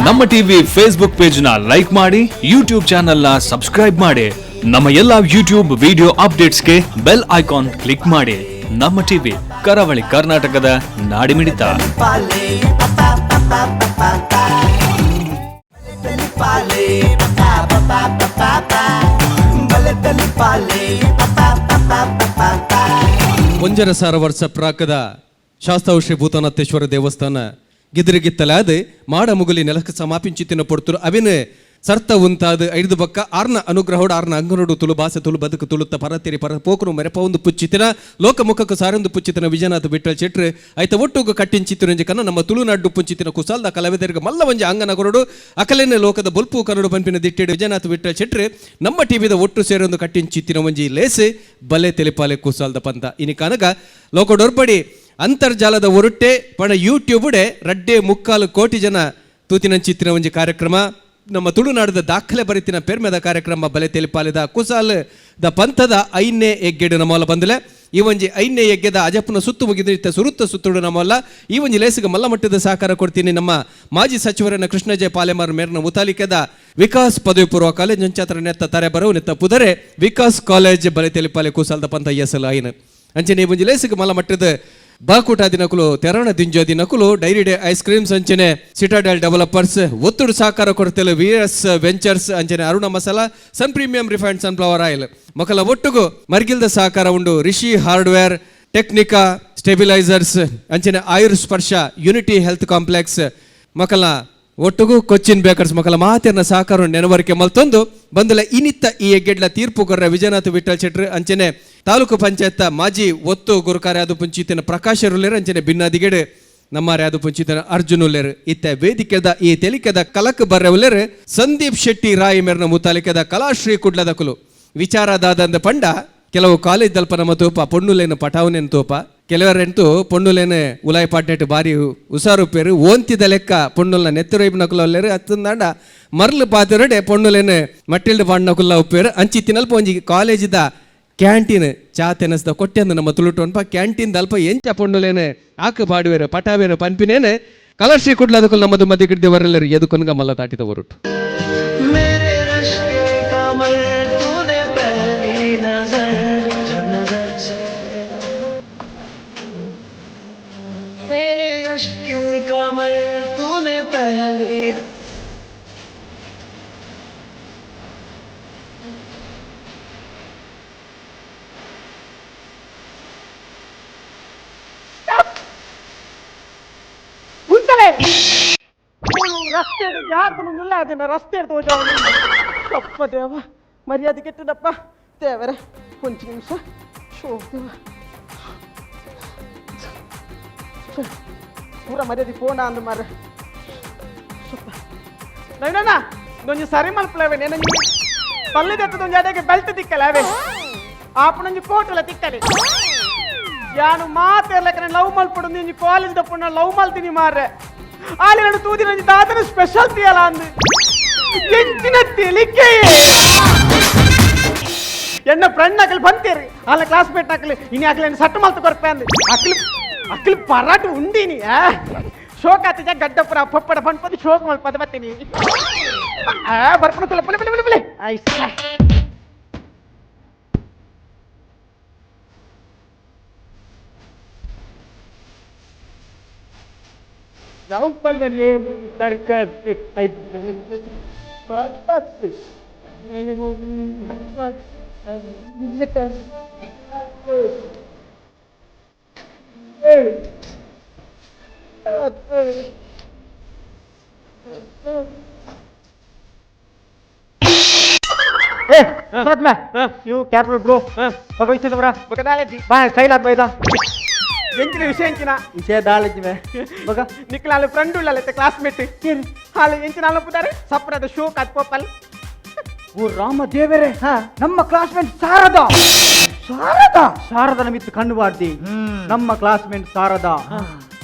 ನಮ್ಮ TV Facebook page ನ like ಮಾಡಿ, ಯೂಟ್ಯೂಬ್ ಚಾನೆಲ್ ನ ಸಬ್ಸ್ಕ್ರೈಬ್ ಮಾಡಿ. ನಮ್ಮ ಎಲ್ಲಾ ಯೂಟ್ಯೂಬ್ ವಿಡಿಯೋ ಅಪ್ಡೇಟ್ಸ್ಗೆ ಬೆಲ್ ಐಕಾನ್ ಕ್ಲಿಕ್ ಮಾಡಿ. ನಮ್ಮ ಟಿವಿ, ಕರಾವಳಿ ಕರ್ನಾಟಕದ ನಾಡಿಮಿಡಿತ. ಒಂಜರ ಸಾವಿರ ವರ್ಷ ಪ್ರಾಕದ ಶಾಸ್ತಾವು ಶ್ರೀ ಭೂತನಾಥೇಶ್ವರ ದೇವಸ್ಥಾನ ಗಿದಿರಿಗಿತ್ತಲಾದ ಮಾಡ ಮುಗುಲಿ ನೆಲಕ್ಕೆ ಸಮಾಪಿಂಚಿತ್ತಿನ ಪೊಡ್ತುರು ಅವಿನ ಸರ್ತ ಉಂತಾದ ಐದು ಬಕ್ಕ ಆರ್ನ ಅನುಗ್ರಹೋಡು ಆರ್ನ ಅಂಗನೋಡು ತುಳು ಭಾಷೆ ತುಳು ಬದುಕು ತುಳುತ್ತ ಪರತಿರಿ ಪರ ಪೋಕರು ಮೆರಪೊಂದು ಪುಚ್ಚಿತಿನ ಲೋಕ ಮುಖಕ್ಕೆ ಸಾರೊಂದು ಪುಚ್ಚಿತನ ವಿಜಯನಾಥ ವಿಠಲ್ ಶೆಟ್ರು ಐತ ಒಟ್ಟುಗು ಕಟ್ಟಿಂಚಿತ್ತಿನ ಕನ್ನ ನಮ್ಮ ತುಳುನಾಡು ಪುಂಚಿತಿನ ಕುಸಾಲ್ದ ಕಲಾವಿದರಿಗೆ ಮಲ್ಲ ಒಂಜಿ ಅಂಗನ ಕೊರಡು ಅಕಲೆನೆ ಲೋಕದ ಬೊಲ್ಪು ಕರಡು ಪಂಪಿನ ದಿಟ್ಟೆಡು ವಿಜಯನಾಥ ವಿಠಲ್ ಶೆಟ್ರು ನಮ್ಮ ಟಿವಿದ ಒಟ್ಟು ಸೇರೊಂದು ಕಟ್ಟಿಂಚಿತ್ತಿನ ಒಂಜಿ ಲೇಸೆ ಬಲೆ ತೆಲಿಪಾಲೆ ಕುಸಾಲ್ದ ಪಂತ. ಇನಿ ಕನಕ ಲೋಕಡೊರ್ಬಡಿ ಅಂತರ್ಜಾಲದ ಒರುಟ್ಟೆ ಪಣ ಯೂಟ್ಯೂಬುಡೆ 2.75 ಕೋಟಿ ಜನ ತೂತಿನಂಚಿತ್ತಿನ ಒಂಜಿ ಕಾರ್ಯಕ್ರಮ, ನಮ್ಮ ತುಳುನಾಡದ ದಾಖಲೆ ಬರಿತಿನ ಪೆರ್ಮೆದ ಕಾರ್ಯಕ್ರಮ ಬಲೆ ತೆಲಿಪಾಲಿದ ಕುಸಾಲ್ ದ ಪಂಥದ ಐನೇ ಎಗ್ಗೆಡು ನಮ್ಮಲ್ಲ ಬಂದಲೆ. ಈ ಒಂಜಿ ಐನೇ ಎಗ್ಗೆದ ಅಜಪ್ಪನ ಸುತ್ತು ಮುಗಿದ ಸುರುತ್ತ ಸುತ್ತುಡು ನಮ್ಮಲ್ಲ. ಈ ಒಂಜಿ ಲೇಸಿಗೆ ಮಲ್ಲ ಮಟ್ಟದ ಸಹಕಾರ ಕೊಡ್ತೀನಿ ನಮ್ಮ ಮಾಜಿ ಸಚಿವರನ್ನ ಕೃಷ್ಣ ಜೆ ಪಾಲೆಮಾರ್ ಮೇರ್ನ ಮುತಾಲಿಕೆದ ವಿಕಾಸ್ ಪದವಿ ಪೂರ್ವ ಕಾಲೇಜ್ ಅಂಚಾತ್ರ ನೆತ್ತ ತರೆ ಬರವು ನೆತ್ತ ಪುದರೆ ವಿಕಾಸ್ ಕಾಲೇಜ್ ಬಲೆ ತೆಲಿಪಾಲೆ ಕುಸಾಲ್ದ ಪಂಥ ಎಸಲ ಐನ್. ಅಂಚನೆ ಈ ಒಂಜಿ ಲೇಸಿಗೆ ಮಲ್ಲ ಮಟ್ಟದ ಬಾಕೂಟ ದಿನಕುಲು ತೆರಣ ದಿಂಜೋ ದಿನಕುಲು ಡೈರಿ ಡೇ ಐಸ್ ಕ್ರೀಮ್ಸ್, ಅಂಚನೆ ಸಿಟಾಡೆಲ್ ಡೆವಲಪರ್ಸ್, ಒತ್ತುಡು ಸಹಕಾರ ಕೊಡ್ತೇವೆ ವಿ ಎಸ್ ವೆಂಚರ್ಸ್, ಅಂಚನೆ ಅರುಣ ಮಸಾಲಾ, ಸನ್ ಪ್ರೀಮಿಯಂ ರಿಫೈನ್ಡ್ ಸನ್ಫ್ಲವರ್ ಆಯಿಲ್ ಮಕ್ಕಳ ಒಟ್ಟುಗು ಮರ್ಗಿಲ್ದ ಸಹಕಾರ ಉಂಡು. ರಿಷಿ ಹಾರ್ಡ್ವೇರ್, ಟೆಕ್ನಿಕಾ ಸ್ಟೆಬಿಲೈಸರ್ಸ್, ಅಂಚನೆ ಆಯುರ್ ಸ್ಪರ್ಶ, ಯುನಿಟಿ ಹೆಲ್ತ್ ಕಾಂಪ್ಲೆಕ್ಸ್ ಮಕ್ಕಳ ಒಟ್ಟುಗು ಕೊಚ್ಚಿನ್ ಬೇಕರ್ಸ್ ಮಕ್ಕಳ ಮಾತಿನ ಸಹಕಾರ ನೆನವರಿಕೆ ಮಲ್ತೊಂದು ಬಂದಲ ಇನಿತ್ತ ಈ ಎಗ್ಗೆಡ್ಲ ತೀರ್ಪು ಕೊರ್ರ ವಿಜಯನಾಥ ವಿಠಲ್ ಶೆಟ್ರು, ಅಂಚನೆ ತಾಲೂಕು ಪಂಚಾಯತ್ ಮಾಜಿ ಒತ್ತು ಗುರುಕಾರ್ಯ ಅದು ಪುಂಚಿತನ ಪ್ರಕಾಶರುಲ್ಲೇರು, ಅಂಚನೆ ಭಿನ್ನಾದಿಗೆಡು ನಮ್ಮಾರೆ ಅದು ಪುಂಚಿತನ ಅರ್ಜುನ್ ಉಲ್ಲೇರು. ಇತ್ತ ವೇದಿಕೆದ ಈ ತೆಲಿಕೆದ ಕಲಕ್ ಬರ್ರೆ ಉಲ್ಲೇರು ಸಂದೀಪ್ ಶೆಟ್ಟಿ ರಾಯ್ ಮೇರ್ನ ಮುತಾಲಿಕೆದ ಕಲಾಶ್ರೀ ಕುಡ್ಲದಕುಲು. ವಿಚಾರ ದಾದಂದ ಪಂಡ, ಕೆಲವು ಕಾಲೇಜ್ ದಲ್ಪ ನಮ್ಮ ತೂಪ ಪೊಣ್ಣುಲೇನು ಪಟಾವನೇನು ತೂಪ. ಕೆಲವರೆಂತೂ ಪೊಣ್ಣುಲೇನೆ ಉಲಾಯ್ ಪಾಟ್ನೆಟ್ ಬಾರಿ ಹುಷಾರು ಪೇರು ಓಂತಿದ ಲೆಕ್ಕ ಪೊಣ್ಣುಲ್ನ ನೆತ್ತರೊಯ್ಬನಕುಲ ಉಲ್ಲೇರು. ಅತ್ತಂದಾಂಡ ಮರ್ಲು ಪಾತೆರಡೆ ಪೊಣ್ಣುಲೇನೆ ಮಟ್ಟಿಲ್ಡ್ ಪಾಂಡ್ನಕುಲ್ಲ ಉಪ್ಪೇರು. ಅಂಚಿ ತಿನಲ್ಪ ಒಂಜಿ ಕಾಲೇಜಿದ ಕ್ಯಾಂಟೀನ್ ಚಾ ತೆನಸ್ದ ಕೊಟ್ಟೆಂದು ನಮ್ಮ ತುಳುಟು ಕ್ಯಾಂಟೀನ್ ದಲ್ಪ ಎಂಚ ಪೊಣ್ಣುಲೇನೆ ಆಕು ಪಾಡುವೇರು ಪಟಾವೇರು ಪನ್ಪಿನೇನೆ ಕಲರ್ಶ್ರೀ ಕುಡ್ಲದಕುಲು ನಮ್ಮದು ಮಧ್ಯ ಗಿಡ್ದೆ ಬರಲೇರು ಎದುಕೊನ್ಗ ಮಲ್ಲ ತಾಟಿದ ಹೊರಟು. मेरे रश्के कमर तूने पहली नजर जो नजर से मेरे रश्के कमर तूने पहली ಉಂತಲೆ ರಸ್ತೆ ಯಾರು ಇಲ್ಲ, ಅದನ್ನ ರಸ್ತೆ ತಪ್ಪ ದೇವ, ಮರ್ಯಾದೆ ಕೆಟ್ಟದಪ್ಪ ದೇವರೇ. ಒಂಚು ನಿಮಿಷ. ಶೋ ದೇವ, ಛೆ, ಪೂರ ಮರ್ಯಾದೆ ಫೋನ ಅಂದು ಮಾರ್ರೆ. ಸ್ವಲ್ಪ ನೈನಣ್ಣ ಒಂಜಿ ಸರಿ ಮಲ್ಪಲವೆ. ನೆನ ಪಲ್ಲಿದೆತ್ತದ ಒಂಜಿ ಅಡೆಗೆ ಬೆಲ್ಟ್ ತಿಕ್ಕಲ ಅವೇ ಆಪನೊಂಜಿ ಕೋಟುಲ ತಿಕ್ಕಲೆ. ಯಾನು ಮಾತೆರ್ಲಕ್ಕನೆ ಲವ್ ಮಲ್ಪಡು ಒಂಜಿ ಕಾಲೇಜ್ ದಪ್ಪುನ ಲವ್ ಮಲ್ತೀನಿ ಮಾರ್ರೆ. ಆಲಿ ನಾನು ತೂದಿನ ಒಂಜಿ ದಾದನ ಸ್ಪೆಷಲ್ ತೀಯಲ ಅಂದು ಎಂಚಿನ ತೆಲಿಕೆ. ಎನ್ನ ಫ್ರೆಂಡ್ ಅಕಲ್ ಬಂತೇರಿ ಅಲ್ಲ, ಕ್ಲಾಸ್ಮೇಟ್ ಅಕಲ್ ಇನಿ ಅಕಲ್ ಸಟ್ ಮಲ್ತು ಕೊರ್ಪೆ ಅಂದು ಅಕಲ್ ಅಕಲ್ ಪರಾಟ ಉಂಡಿನಿ. ಆ ಶೋಕ ಆತಿಜ ಗಡ್ಡಪುರ ಪಪ್ಪಡ ಪನ್ಪದು ಶೋಕ ಮಲ್ಪದ ಬತ್ತೀನಿ. ಆ ಬರ್ಪಣ ತುಲ ಪುಲೆ ಪುಲೆ ಪುಲೆ ಪುಲೆ ಐಸ. ಏ ಸತ್ಮ, you careful bro. ಭಗವಿಸಿದವರ ಬಾ ಸ್ಟೈಲ್ ಆದ್ ಬೈದ. ಎಂಚಿನ ವಿಷಯ ಎಂಚಿನ? ವಿಷಯ ದಾಳಿಜಿವೆ ಬಗ ನಿಕ್ಲಾಲ ಫ್ರೆಂಡ್ ಉಳ್ಳಲ್ಲ ಕ್ಲಾಸ್ಮೇಟ್ ಹಾಲು ಎಂಚಿನ ಅಲ್ಲಪುದಾರೆ ಸಪ್ರದ ಶೋಕ್ ಅದ್ ಪೋಪಲ್. ಓ ರಾಮ ದೇವರೇ, ನಮ್ಮ ಕ್ಲಾಸ್ಮೇಟ್ ಶಾರದಾ, ಶಾರದಾ, ಶಾರದನ ಮಿತ್ತು ಕಣ್ಣು ಬಾರ್ದಿ. ನಮ್ಮ classmate Sharada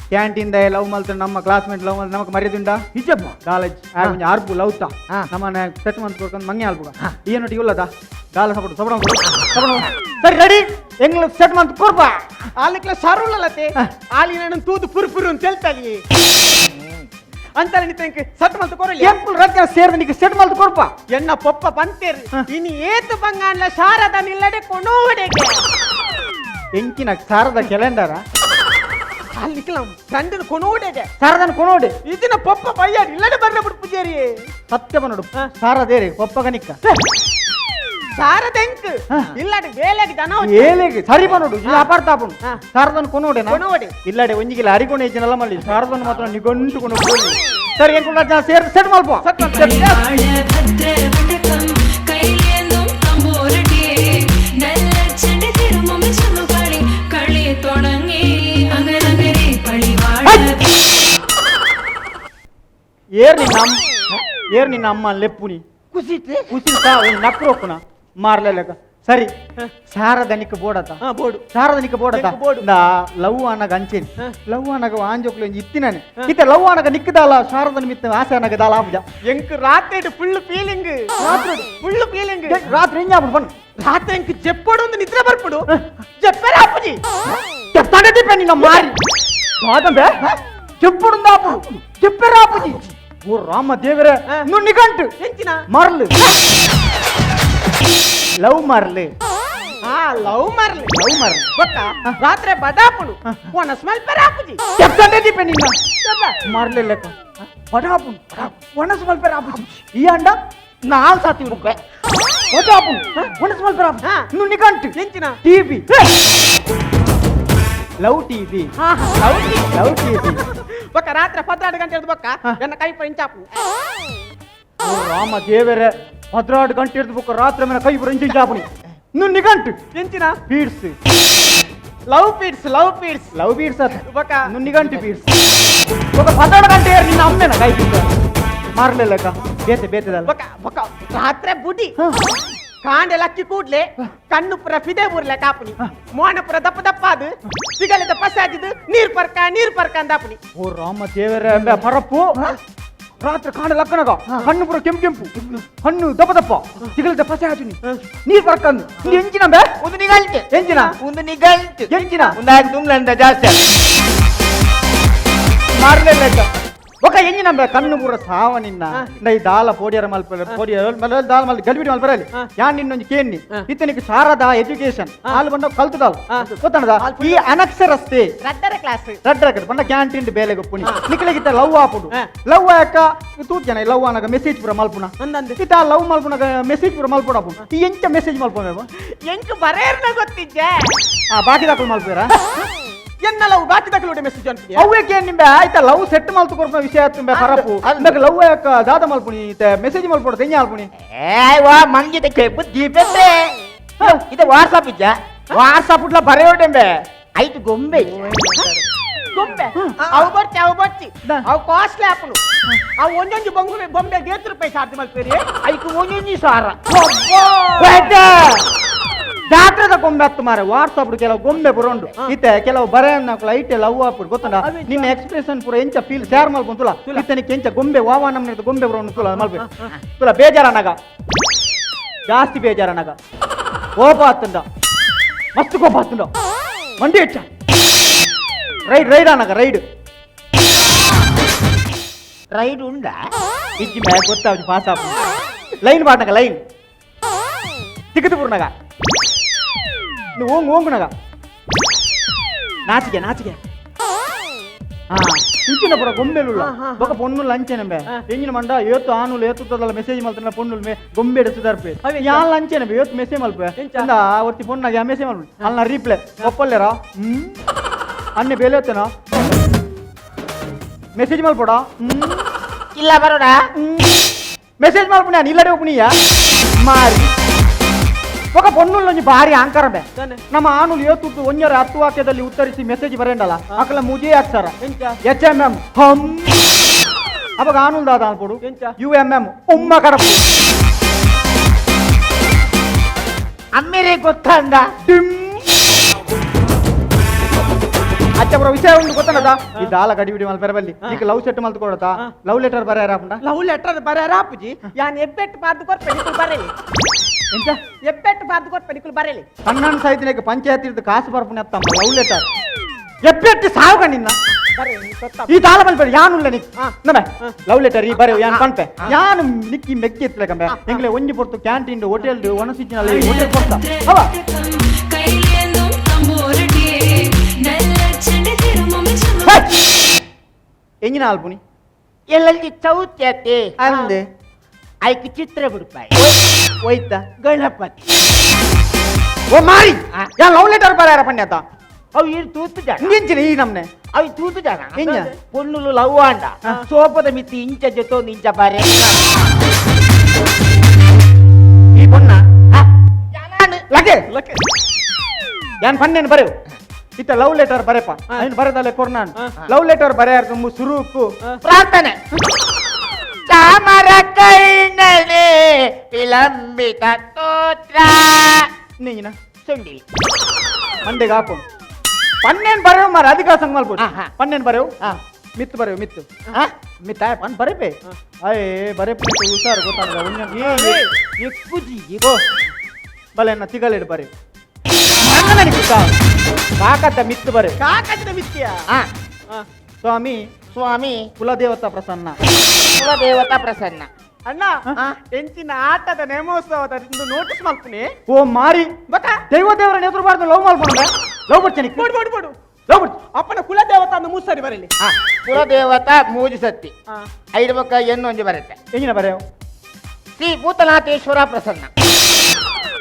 canteen the love ಮಲ್ತ. ನಮ್ಮ ಕ್ಲಾಸ್ಮೇಟ್ ಲವ್ ಮಲ್ತ ನಮಕ್ ಮರ್ಯಾದುಂಡ? ನಿಜಮ್ಮ? ಕಾಲೇಜ್ ಒಂಜಿ ಆರ್ಪು ಲವ್ತ ನಮ್ಮನೆ ಸೆಟ್ ಮಂತ್ ಕೊಡ್ಕೊಂಡು ಮಂಗೆ ಆಲ್ಪುಗ ಏನೊಟ್ಟಿಗೆ ಉಲ್ಲದ ದಾಲ ಸಪಡು ಸಪಡ ಸಪಡ. ಸರಿ, ರೆಡಿ, ಎಂಗ್ಲ ಸೆಟ್ ಮಂತ್ ಕೊರ್ಪ. ಆಲಿಕ್ಲ ಸರುಳ್ಳಲತೆ ಆಲಿ ನನ್ನ ತೂದು ಪುರು ಪುರು ಅಂತ ಹೇಳ್ತಾನೆ. ಅಂಚಾಲ ನಿತ್ತೆಂಕ್ ಸಟ್ ಮಲ್ತು ಕೊರಲಿ ಎಂಕುಲು ರಜ್ಜನ ಸೇರ್ದ ನಿಕ್ ಸೆಟ್ ಮಲ್ತು ಕೊರ್ಪ ಎನ್ನ ಪೊಪ್ಪ ಪಂತೇರ್ ಇನಿ ಏತು ಬಂಗಾನ್ಲ ಶಾರದ ನಿಲ್ಲಡೆ ಕೊನೋವಡೆಗೆ ಎಂಕಿನ ಶಾರದ ಕ್ಯಾಲೆಂಡರ ಅಲ್ಲಿ ಫ್ರೆಂಡ್ ಕೊನೋಡೆಗೆ ಶಾರದನ ಕೊನೋಡೆ ಇದಿನ ಪೊಪ್ಪ ಪಯ್ಯ ಇಲ್ಲಡೆ ಬರ್ರೆ ಬಿಡ್ಪುಜೇರಿ ಸತ್ಯ ಬನ್ನಡು ಶಾರದೇರಿ ಪೊಪ್ಪಗ ನಿಕ್ಕ ಶಾರದ ಎಂಕ್ ಇಲ್ಲಡೆ ಬೇಲೆಗೆ ಜನ ಏಲೆಗೆ ಸರಿ ಬನ್ನಡು ಈ ಅಪಾರ್ಥ ಆಪುಂಡು ಶಾರದನ ಕೊನೋಡೆ ಕೊನೋಡೆ. ಇಲ್ಲಡೆ ಒಂಜಿಗಿಲ್ಲ ಅರಿಕೊಣ ಹೆಚ್ಚಿನಲ್ಲ ಮಲ್ಲಿ ಶಾರದನ ಮಾತ್ರ ನಿಗೊಂಟು ಕೊನು ಸರಿ ಎಂಕುಲು ರಜ್ಜನ ಸೇರ್ ಸೆಟ್ ಮಲ್ಪ ಸಟ್ ಮಲ್ತು. ഭദ്രവടക്കം കയ്യിലേന്തും തമ്പോരടി നല്ല ചെണ്ടി തിരുമുമ്പിൽ ചെന്നു കളി കളി തുടങ്ങി അങ്ങനെ പളിവാള ಏರ್ ನಿನ್ನ ಅಮ್ಮ ಏರ್ ನಿನ್ನ ಅಮ್ಮ ಲೆಪ್ಪುನಿ ಕುಸಿಟ್ ಕುಸಿಲ್ ಸಾ ಒಂದು ನಕ್ರೋಕುನ ಮಾರ್ಲೆಲೆಕ ಸರಿ ಶಾರದನಿಕ್ ಬೋಡತ ಬೋಡು ಶಾರದನಿಕ್ ಬೋಡತ ಎಂಕ್ ಬೋಡು. ನಾ ಲವ್ ಅನಗ ಅಂಚೇನಿ ಲವ್ ಅನಗ ಆಂಜೋಕ್ಲು ಒಂಜಿ ಇತ್ತಿನಾನೆ ಇತ್ತೆ ಲವ್ ಅನಗ ನಿಕ್ಕದಾಲ ಶಾರದನ ಮಿತ್ತ ಆಸೆ ಅನಗ ದಾಲ ಆಪುಜ ಎಂಕ್ ರಾತ್ರಿ full feeling full feeling ರಾತ್ರಿ ಎಂಜ ಆಪುಂಡು ಪಣ್ಣು ರಾತ್ರಿ ಎಂಕ್ ಜೆಪ್ಪಡು ಒಂದು ನಿದ್ರೆ ಬರ್ಪುಡು ಜೆಪ್ಪರೆ ಆಪುಜಿ చెప్తానే చెప్పాను నిన్న మారి బాదంబే చెప్పుడు దాపుడు చెప్పారు ఆపుజి ఓ రామ దేవరే నువ్వు నిగంటు ಎಂಚಿನ మరలు లవ్ మరలు ಆ ಲವ್ ಮರ್ಲಿ లవ్ మరలు ಗೊತ್ತಾ ರಾತ್ರಿ ಬದಾಪುಡು ಒಣ ಸ್ಮೆಲ್ ಆಪುಜಿ చెప్తానే చెప్పాను నిన్న మరలే లెక్క పడాపు వనసు మల్పేరు ఆపుజి ఈ అండ నాలుగు సాతి పడాపు వనసు మల్పేరు ఆపు నువ్వు నిగంటు ಎಂಚಿನ TV love TV love TV ಬೊಕ್ಕ ರಾತ್ರಿ 12 ಗಂಟೆ ಹಿಡ್ದು ಬೊಕ್ಕ ಎನ್ನ ಕೈ ಇಂಚಾಪು ಓ ರಾಮ ದೇವರೇ 12 ಗಂಟೆ ಹಿಡಿದು ಬೊಕ್ಕ ರಾತ್ರಿ ಮೇಲೆ ಕೈ ಬರ ಚಾಪುನಿ నువ్వు నిగంటు ಎಂಚಿನ beads love beads love beads love beads ಅತ್ತ ಬೊಕ್ಕ నువ్వు నిగంటు బీడ్స్ ఒక 12 ಗಂಟೆ ನಿನ್ನ ಅಮ್ಮೇನ ಕೈ ಮಾರ್ಲಿಲ್ಲಕ್ಕ ಬೇತೆ ಬೇತೆದಲ್ಲ ಬೊಕ್ಕ ಬೊಕ್ಕ ರಾತ್ರಿ ಬುಡಿ ಕಾಂಡೆ ಲಕ್ಕಿ ಕೂಡ್ಲೆ ಕಣ್ಣು ಪುರ ಫಿದೆ ಊರ್ಲೆ ಕಾಪುನಿ ಮೋನ ಪುರ ದಪ್ಪ ದಪ್ಪಾದು ಸಿಗಲಿದ ಪಸಾಜಿದು ನೀರ್ ಪರ್ಕ ನೀರ್ ಪರ್ಕ ಅಂದಾಪುನಿ ಓ ರಾಮ ದೇವರೇ ಅಂಬೆ ಪರಪ್ಪು ರಾತ್ರಿ ಕಾಣ ಲಕ್ಕನಗ ಕಣ್ಣು ಪುರ ಕೆಂಪು ಕೆಂಪು ಕಣ್ಣು ದಪ್ಪ ದಪ್ಪ ತಿಗಲಿದ ಪಸೆ ಹಾಚುನಿ ನೀರ್ ಪರ್ಕಂದು ಇದು ಎಂಚಿನ ಬೇ ಒಂದು ನಿಗಲ್ಟು ಎಂಚಿನ ಒಂದು ನಿಗಲ್ಟು ಎಂಚಿನ ಒಂದು ತುಂಬ್ಲಂತ ಜಾಸ್ತಿ ಮಾರ್ಲಿಲ್ಲ ఒక ಎಂಜಿನ ಬೇ ಕಣ್ಣು ಪೂರ ಸಾವ ನಿನ್ನ ನೈ ದಾಲ ಪೋಡಿಯರ ಮಲ್ಪ ಪೋಡಿಯರ ಮಲ್ಲ ದಾಲ ಮಲ್ ಗಲ್ಬಿಡಿ ಮಲ್ಪರಲ್ಲಿ ಯಾನ್ ನಿನ್ನೊಂಜಿ ಕೇನ್ನಿ ಇತ್ತನಿಗೆ ಶಾರದಾ ಎಜುಕೇಶನ್ ಹಾಲು ಬಂಡ ಕಲ್ತದಾಲ್ ಗೊತ್ತಣದ ಈ ಅನಕ್ಷರಸ್ತೆ ರಡ್ಡರ ಕ್ಲಾಸ್ ರಡ್ಡರ ಬಂಡ ಕ್ಯಾಂಟೀನ್ ಬೇಲೆಗೆ ಪುಣಿ ನಿಕ್ಕಲಿಗಿತ್ತ ಲವ್ ಆಪುಡು ಲವ್ ಆಕ ತೂತ್ ಜನ ಲವ್ ಆನಗ ಮೆಸೇಜ್ ಪೂರ ಮಲ್ಪುನ ಅಂದಂದು ಇತ್ತ ಲವ್ ಮಲ್ಪುನಗ ಮೆಸೇಜ್ ಪೂರ ಮಲ್ಪುಡಪು ಈ ಎಂಚ ಮೆಸೇಜ್ ಮಲ್ಪುನ ಎಂಕ್ ಬರೇರ್ನ ಗೊತ್ತಿಜ್ಜೆ ಆ ಬಾಕಿ ದಾಖಲು ಮಲ್ಪುರ ಎನ್ನ ಲವ್ ಬಾಕಿ ದಕ್ಕಲುಡೆ ಮೆಸೇಜ್ ಅನ್ಪಿದೆ ಅವಕ್ಕೆ ನಿಂಬೆ ಆಯ್ತಾ ಲವ್ ಸೆಟ್ ಮಲ್ತು ಕೊರ್ಪುನ ವಿಷಯ ಆಯ್ತು ಪರಪು ಇಂದಾಗ ಲವ್ ಯಾಕ ದಾದ ಮಲ್ಪುನಿ ಮೆಸೇಜ್ ಮಲ್ಪುಡ ತೆಂಜ ಮಲ್ಪುನಿ ಏ ವಾ ಮಂಗಿದ ಬುದ್ಧಿ ಪೆಪ್ಪೆ ಇದು ವಾಟ್ಸಪ್ ಇಜ್ಜ ವಾಟ್ಸಪ್ ಉಟ್ಲ ಬರೆಯೋಡೆಂಬೆ ಐದು ಗೊಂಬೆ ಗೊಂಬೆ ಅವು ಬರ್ತಿ ಅವು ಬರ್ತಿ ಅವು ಕಾಸ್ಟ್ಲಿ ಆಪುನು ಅವು ಒಂದೊಂದು ಬೊಂಬೆ ಬೊಂಬೆ 1 ರೂಪಾಯಿ ಚಾರ್ಜ್ ಮಲ್ಪೇರಿ ಐಕು ಒಂದೊಂದು ಸಾವಿರ ಜಾತ್ರೆದ ಗೊಂಬೆ ಹತ್ತು ಮಾರೆ ವಾಟ್ಸಪ್ ಕೆಲವು ಗೊಂಬೆ ಬರೋಂಡು ಇತ್ತೆ ಕೆಲವು ಬರೆ ಐಟೆ ಲವ್ ಆಪುಡು ಗೊತ್ತಂಡ ನಿನ್ನ ಎಕ್ಸ್ಪ್ರೆಷನ್ ಪೂರ ಎಂಚ ಫೀಲ್ ಶೇರ್ ಮಲ್ಪುನ್ ತುಲ ಇತ್ತನಿಕ್ಕೆ ಎಂಚ ಗೊಂಬೆ ವಾವಾ ನಮ್ಮನೆ ಗೊಂಬೆ ಬರೋಂಡು ತುಲ ಮಲ್ಪೆ ತುಲ ಬೇಜಾರನಗ ಜಾಸ್ತಿ ಬೇಜಾರನಗ ಕೋಪ ಆತಂಡ ಮಸ್ತ್ ಕೋಪ ಆತಂಡ ಮಂಡಿ ಹೆಚ್ಚ ರೈಡ್ ರೈಡ್ ಅನಗ ರೈಡ್ ರೈಡ್ ಉಂಡಾ ಇಜ್ಜಿ ಮ್ಯಾ ಗೊತ್ತಾವ್ ಪಾಸ್ ಆಪು ಲೈನ್ ಬಾಟನಗ ಲೈನ್ ತಿಕ್ಕದು ಪೂರ್ಣಗ నువ్వు ఓంగు ఓంగునగా నాచికే నాచికే ఇంచిన ಪುರ ಗೊಂಬೆಲುಲ್ಲ ఒక పొన్నులు ಅಂಚೆನಂಬೆ ಎಂಜಿನ ಮಂಡ ಏತು ಆನುಲು ಏತುತ್ತದಲ್ಲ ಮೆಸೇಜ್ ಮಲ್ತನ ಪೊನ್ನುಲು ಮೇ ಗೊಂಬೆ ಸುಧಾರ್ಪೆ ಯಾನ್ ಅಂಚೆನಂಬೆ ಏತು ಮೆಸೇಜ್ ಮಲ್ಪೆ ಅಂದ ಒರ್ತಿ ಪೊನ್ನಾಗ ಮೆಸೇಜ್ ಮಲ್ಪೆ ಅಲ್ಲ ರೀಪ್ಲೆ ಒಪ್ಪಲ್ಲೇರಾ ಅನ್ನೆ ಬೇಲೆ ಹೋಗ್ತೇನ ಮೆಸೇಜ್ ಮಲ್ಪೋಡ ಇಲ್ಲ ಬರೋಣ ಮೆಸೇಜ್ ಮಲ್ಪುಣ ಇಲ್ಲಡೆ ಒಪ್ಪುನಿಯ ಮಾರಿ ఒక పొన్నుల భారీ ಆಂಕರಬೆ ನಮ್ಮ ಆನುಲು ಏತುತ್ತು ಒಂಜರ 10 ವಾಕ್ಯದಲ್ಲಿ ಉತ್ತರಿಸಿ ಮೆಸೇಜ್ ಬರೆಂಡಲ್ಲ ಅಕಲ ಮುಜೇ ಅಕ್ಷರ H M M ಹಮ್ ಅವಾಗ ಆನುಲ್ ದಾದ ಅನ್ಕೊಡು U M M ಉಮ್ಮ Kadapu ಅಮ್ಮಿರೇ ಗೊತ್ತಂದ dim ಅಚ್ಚ ವಿಷಯ ಉಂಟು ಗೊತ್ತನದ ಈ ದಾಲ ಗಡಿಬಿಡಿ ಮಲ್ಪೆರ ಬಲ್ಲಿ ಈಗ ಲವ್ ಸೆಟ್ ಮಲ್ತು ಕೊಡತಾ ಲವ್ ಲೆಟರ್ ಬರೆಯಾರ ಪುಂಡ ಲವ್ ಲೆಟರ್ ಬರೆಯಾರ ಆಪುಜಿ ಯಾನ್ ಎಬ್ಬೆಟ್ಟು ಬಾರ್ದು ಕೊರ್ಪೆ ನಿಕುಲು ಬರೆಲಿ ಎಂಚ ಎಬ್ಬೆಟ್ಟು ಬಾರ್ದು ಕೊರ್ಪೆ ನಿಕುಲು ಬರೆಲಿ ಕಣ್ಣನ್ ಸಾಯ್ತಿನ ಪಂಚಾಯತ್ ಇರ್ದು ಕಾಸು ಬರ್ಪುನ ಅತ್ತಮ್ಮ ಲವ್ ಲೆಟರ್ ಎಬ್ಬೆಟ್ಟು ಸಾವುಗ ನಿನ್ನ ಈ ತಾಳ ಮಲ್ಪೆ ಯಾನುಲ್ಲ ನಿಕ್ ನಮೆ ಲವ್ ಲೆಟರ್ ಈ ಬರೆ ಯಾನ್ ಪನ್ಪೆ ಯಾನು ನಿಕ್ಕಿ ಮೆಕ್ಕಿ ಎತ್ತಲೆ ಕಂಬೆ ಎಂಗ್ಲೆ ಒಂಜಿ ಪೊರ್ತು ಕ್ಯಾಂಟೀನ್ ಹೋಟೆಲ್ ಒಣಸಿಚ್ಚಿನಲ್ಲಿ ಹೋಟೆಲ್ ಕೊಡ್ತ ಅವ ಎಂಜಿನ ಆಲ್ಪುನಿ ಎಲ್ಲಲ್ಲಿ ಚೌತ್ಯತೆ ಅಂದೆ ಐಕ್ ಚಿತ್ರ ಬಿಡುಪಾಯಿ ಹೋಯ್ತ ಗಣಪತಿ ಓ ಮಾರಿ ಯಾ ಲವ್ ಲೆಟರ್ ಬರೆಯಾರ ಪಣ್ಯತ ಅವು ಇರು ತೂತು ಜನ ಇಂಚಿನ ಈ ನಮ್ನೆ ಅವು ತೂತು ಜನ ಎಂಜ? ಪೊನ್ನುಲು ಲವ್ ಆಂಡ ಸೋಪದ ಮಿತಿ ಇಂಚ ಜೊತೆ ಇಂಚ ಬಾರೆ ಈ ಪೊನ್ನ ಲಗೆ ಲಗೆ ಯಾನ್ ಪನ್ನೇನು ಬರೆವು ಇತ್ತ ಲವ್ ಲೆಟರ್ ಬರೆಪ ಐನ್ ಬರೆದಲ್ಲೇ ಕೊರ್ನಾನ್ ಲವ್ ಲೆಟರ್ ಬರೆಯಾರ ತುಂಬ ಸುರುಕು ಪ್ರಾರ್ಥನೆ ಚಾಮರ ಕರ್ಣನೆ ವಿಲಂಬಿತ ಸ್ತೋತ್ರ ನೀನ ಸುಂಡಿಲ್ ಮಂಡೆಗೆ ಹಾಕು ಪನ್ನೇನು ಬರೆವು ಮಾರ ಅಧಿಕ ಸಂಗ ಮಲ್ಪು ಪನ್ನೇನು ಬರೆವು ಮಿತ್ತು ಬರೆವು ಮಿತ್ತು ಮಿತ್ತ ಪನ್ ಬರೆಪೆ ಅಯ್ಯೇ ಬರೆಪು ಹುಷಾರು ಗೊತ್ತಾಗಲ್ಲ ಎಕ್ಕುಜಿ ಬಲೆ ನಾ ತಿಗಲಿಡು ಬರೆ ಕಾಕತ್ತ ಮಿತ್ತು ಬರೆ ಕಾಕದ ಮಿತ್ತಿಯ ಸ್ವಾಮಿ ಸ್ವಾಮಿ ಕುಲದೇವತಾ ಪ್ರಸನ್ನ ಕುಲದೇವತಾ ಪ್ರಸನ್ನ ಅಣ್ಣ ಎಂಚಿನ ಆಟದ ನೇಮೋತ್ಸವದ ನೋಟಿಸ್ ಮಲ್ಪುನಿ ಓ ಮಾರಿ ಬಕ ದೈವ ದೇವರ ಎದುರು ಬಾರ್ದು ಲವ್ ಮಲ್ಪುನ ಲವ್ ಬರ್ತೀನಿ ಬೋಡು ಬೋಡು ಬೋಡು ಲವ್ ಬರ್ತೀನಿ ಅಪ್ಪನ ಕುಲದೇವತಾ ಅಂದು ಮೂರು ಸರಿ ಬರಲಿ ಕುಲದೇವತಾ ಮೂಜಿ ಸತ್ತಿ ಐದು ಬಕ್ಕ ಎನ್ನೊಂಜಿ ಬರುತ್ತೆ ಎಂಜಿನ ಬರೆಯೋ ಶ್ರೀ ಭೂತನಾಥೇಶ್ವರ ಪ್ರಸನ್ನ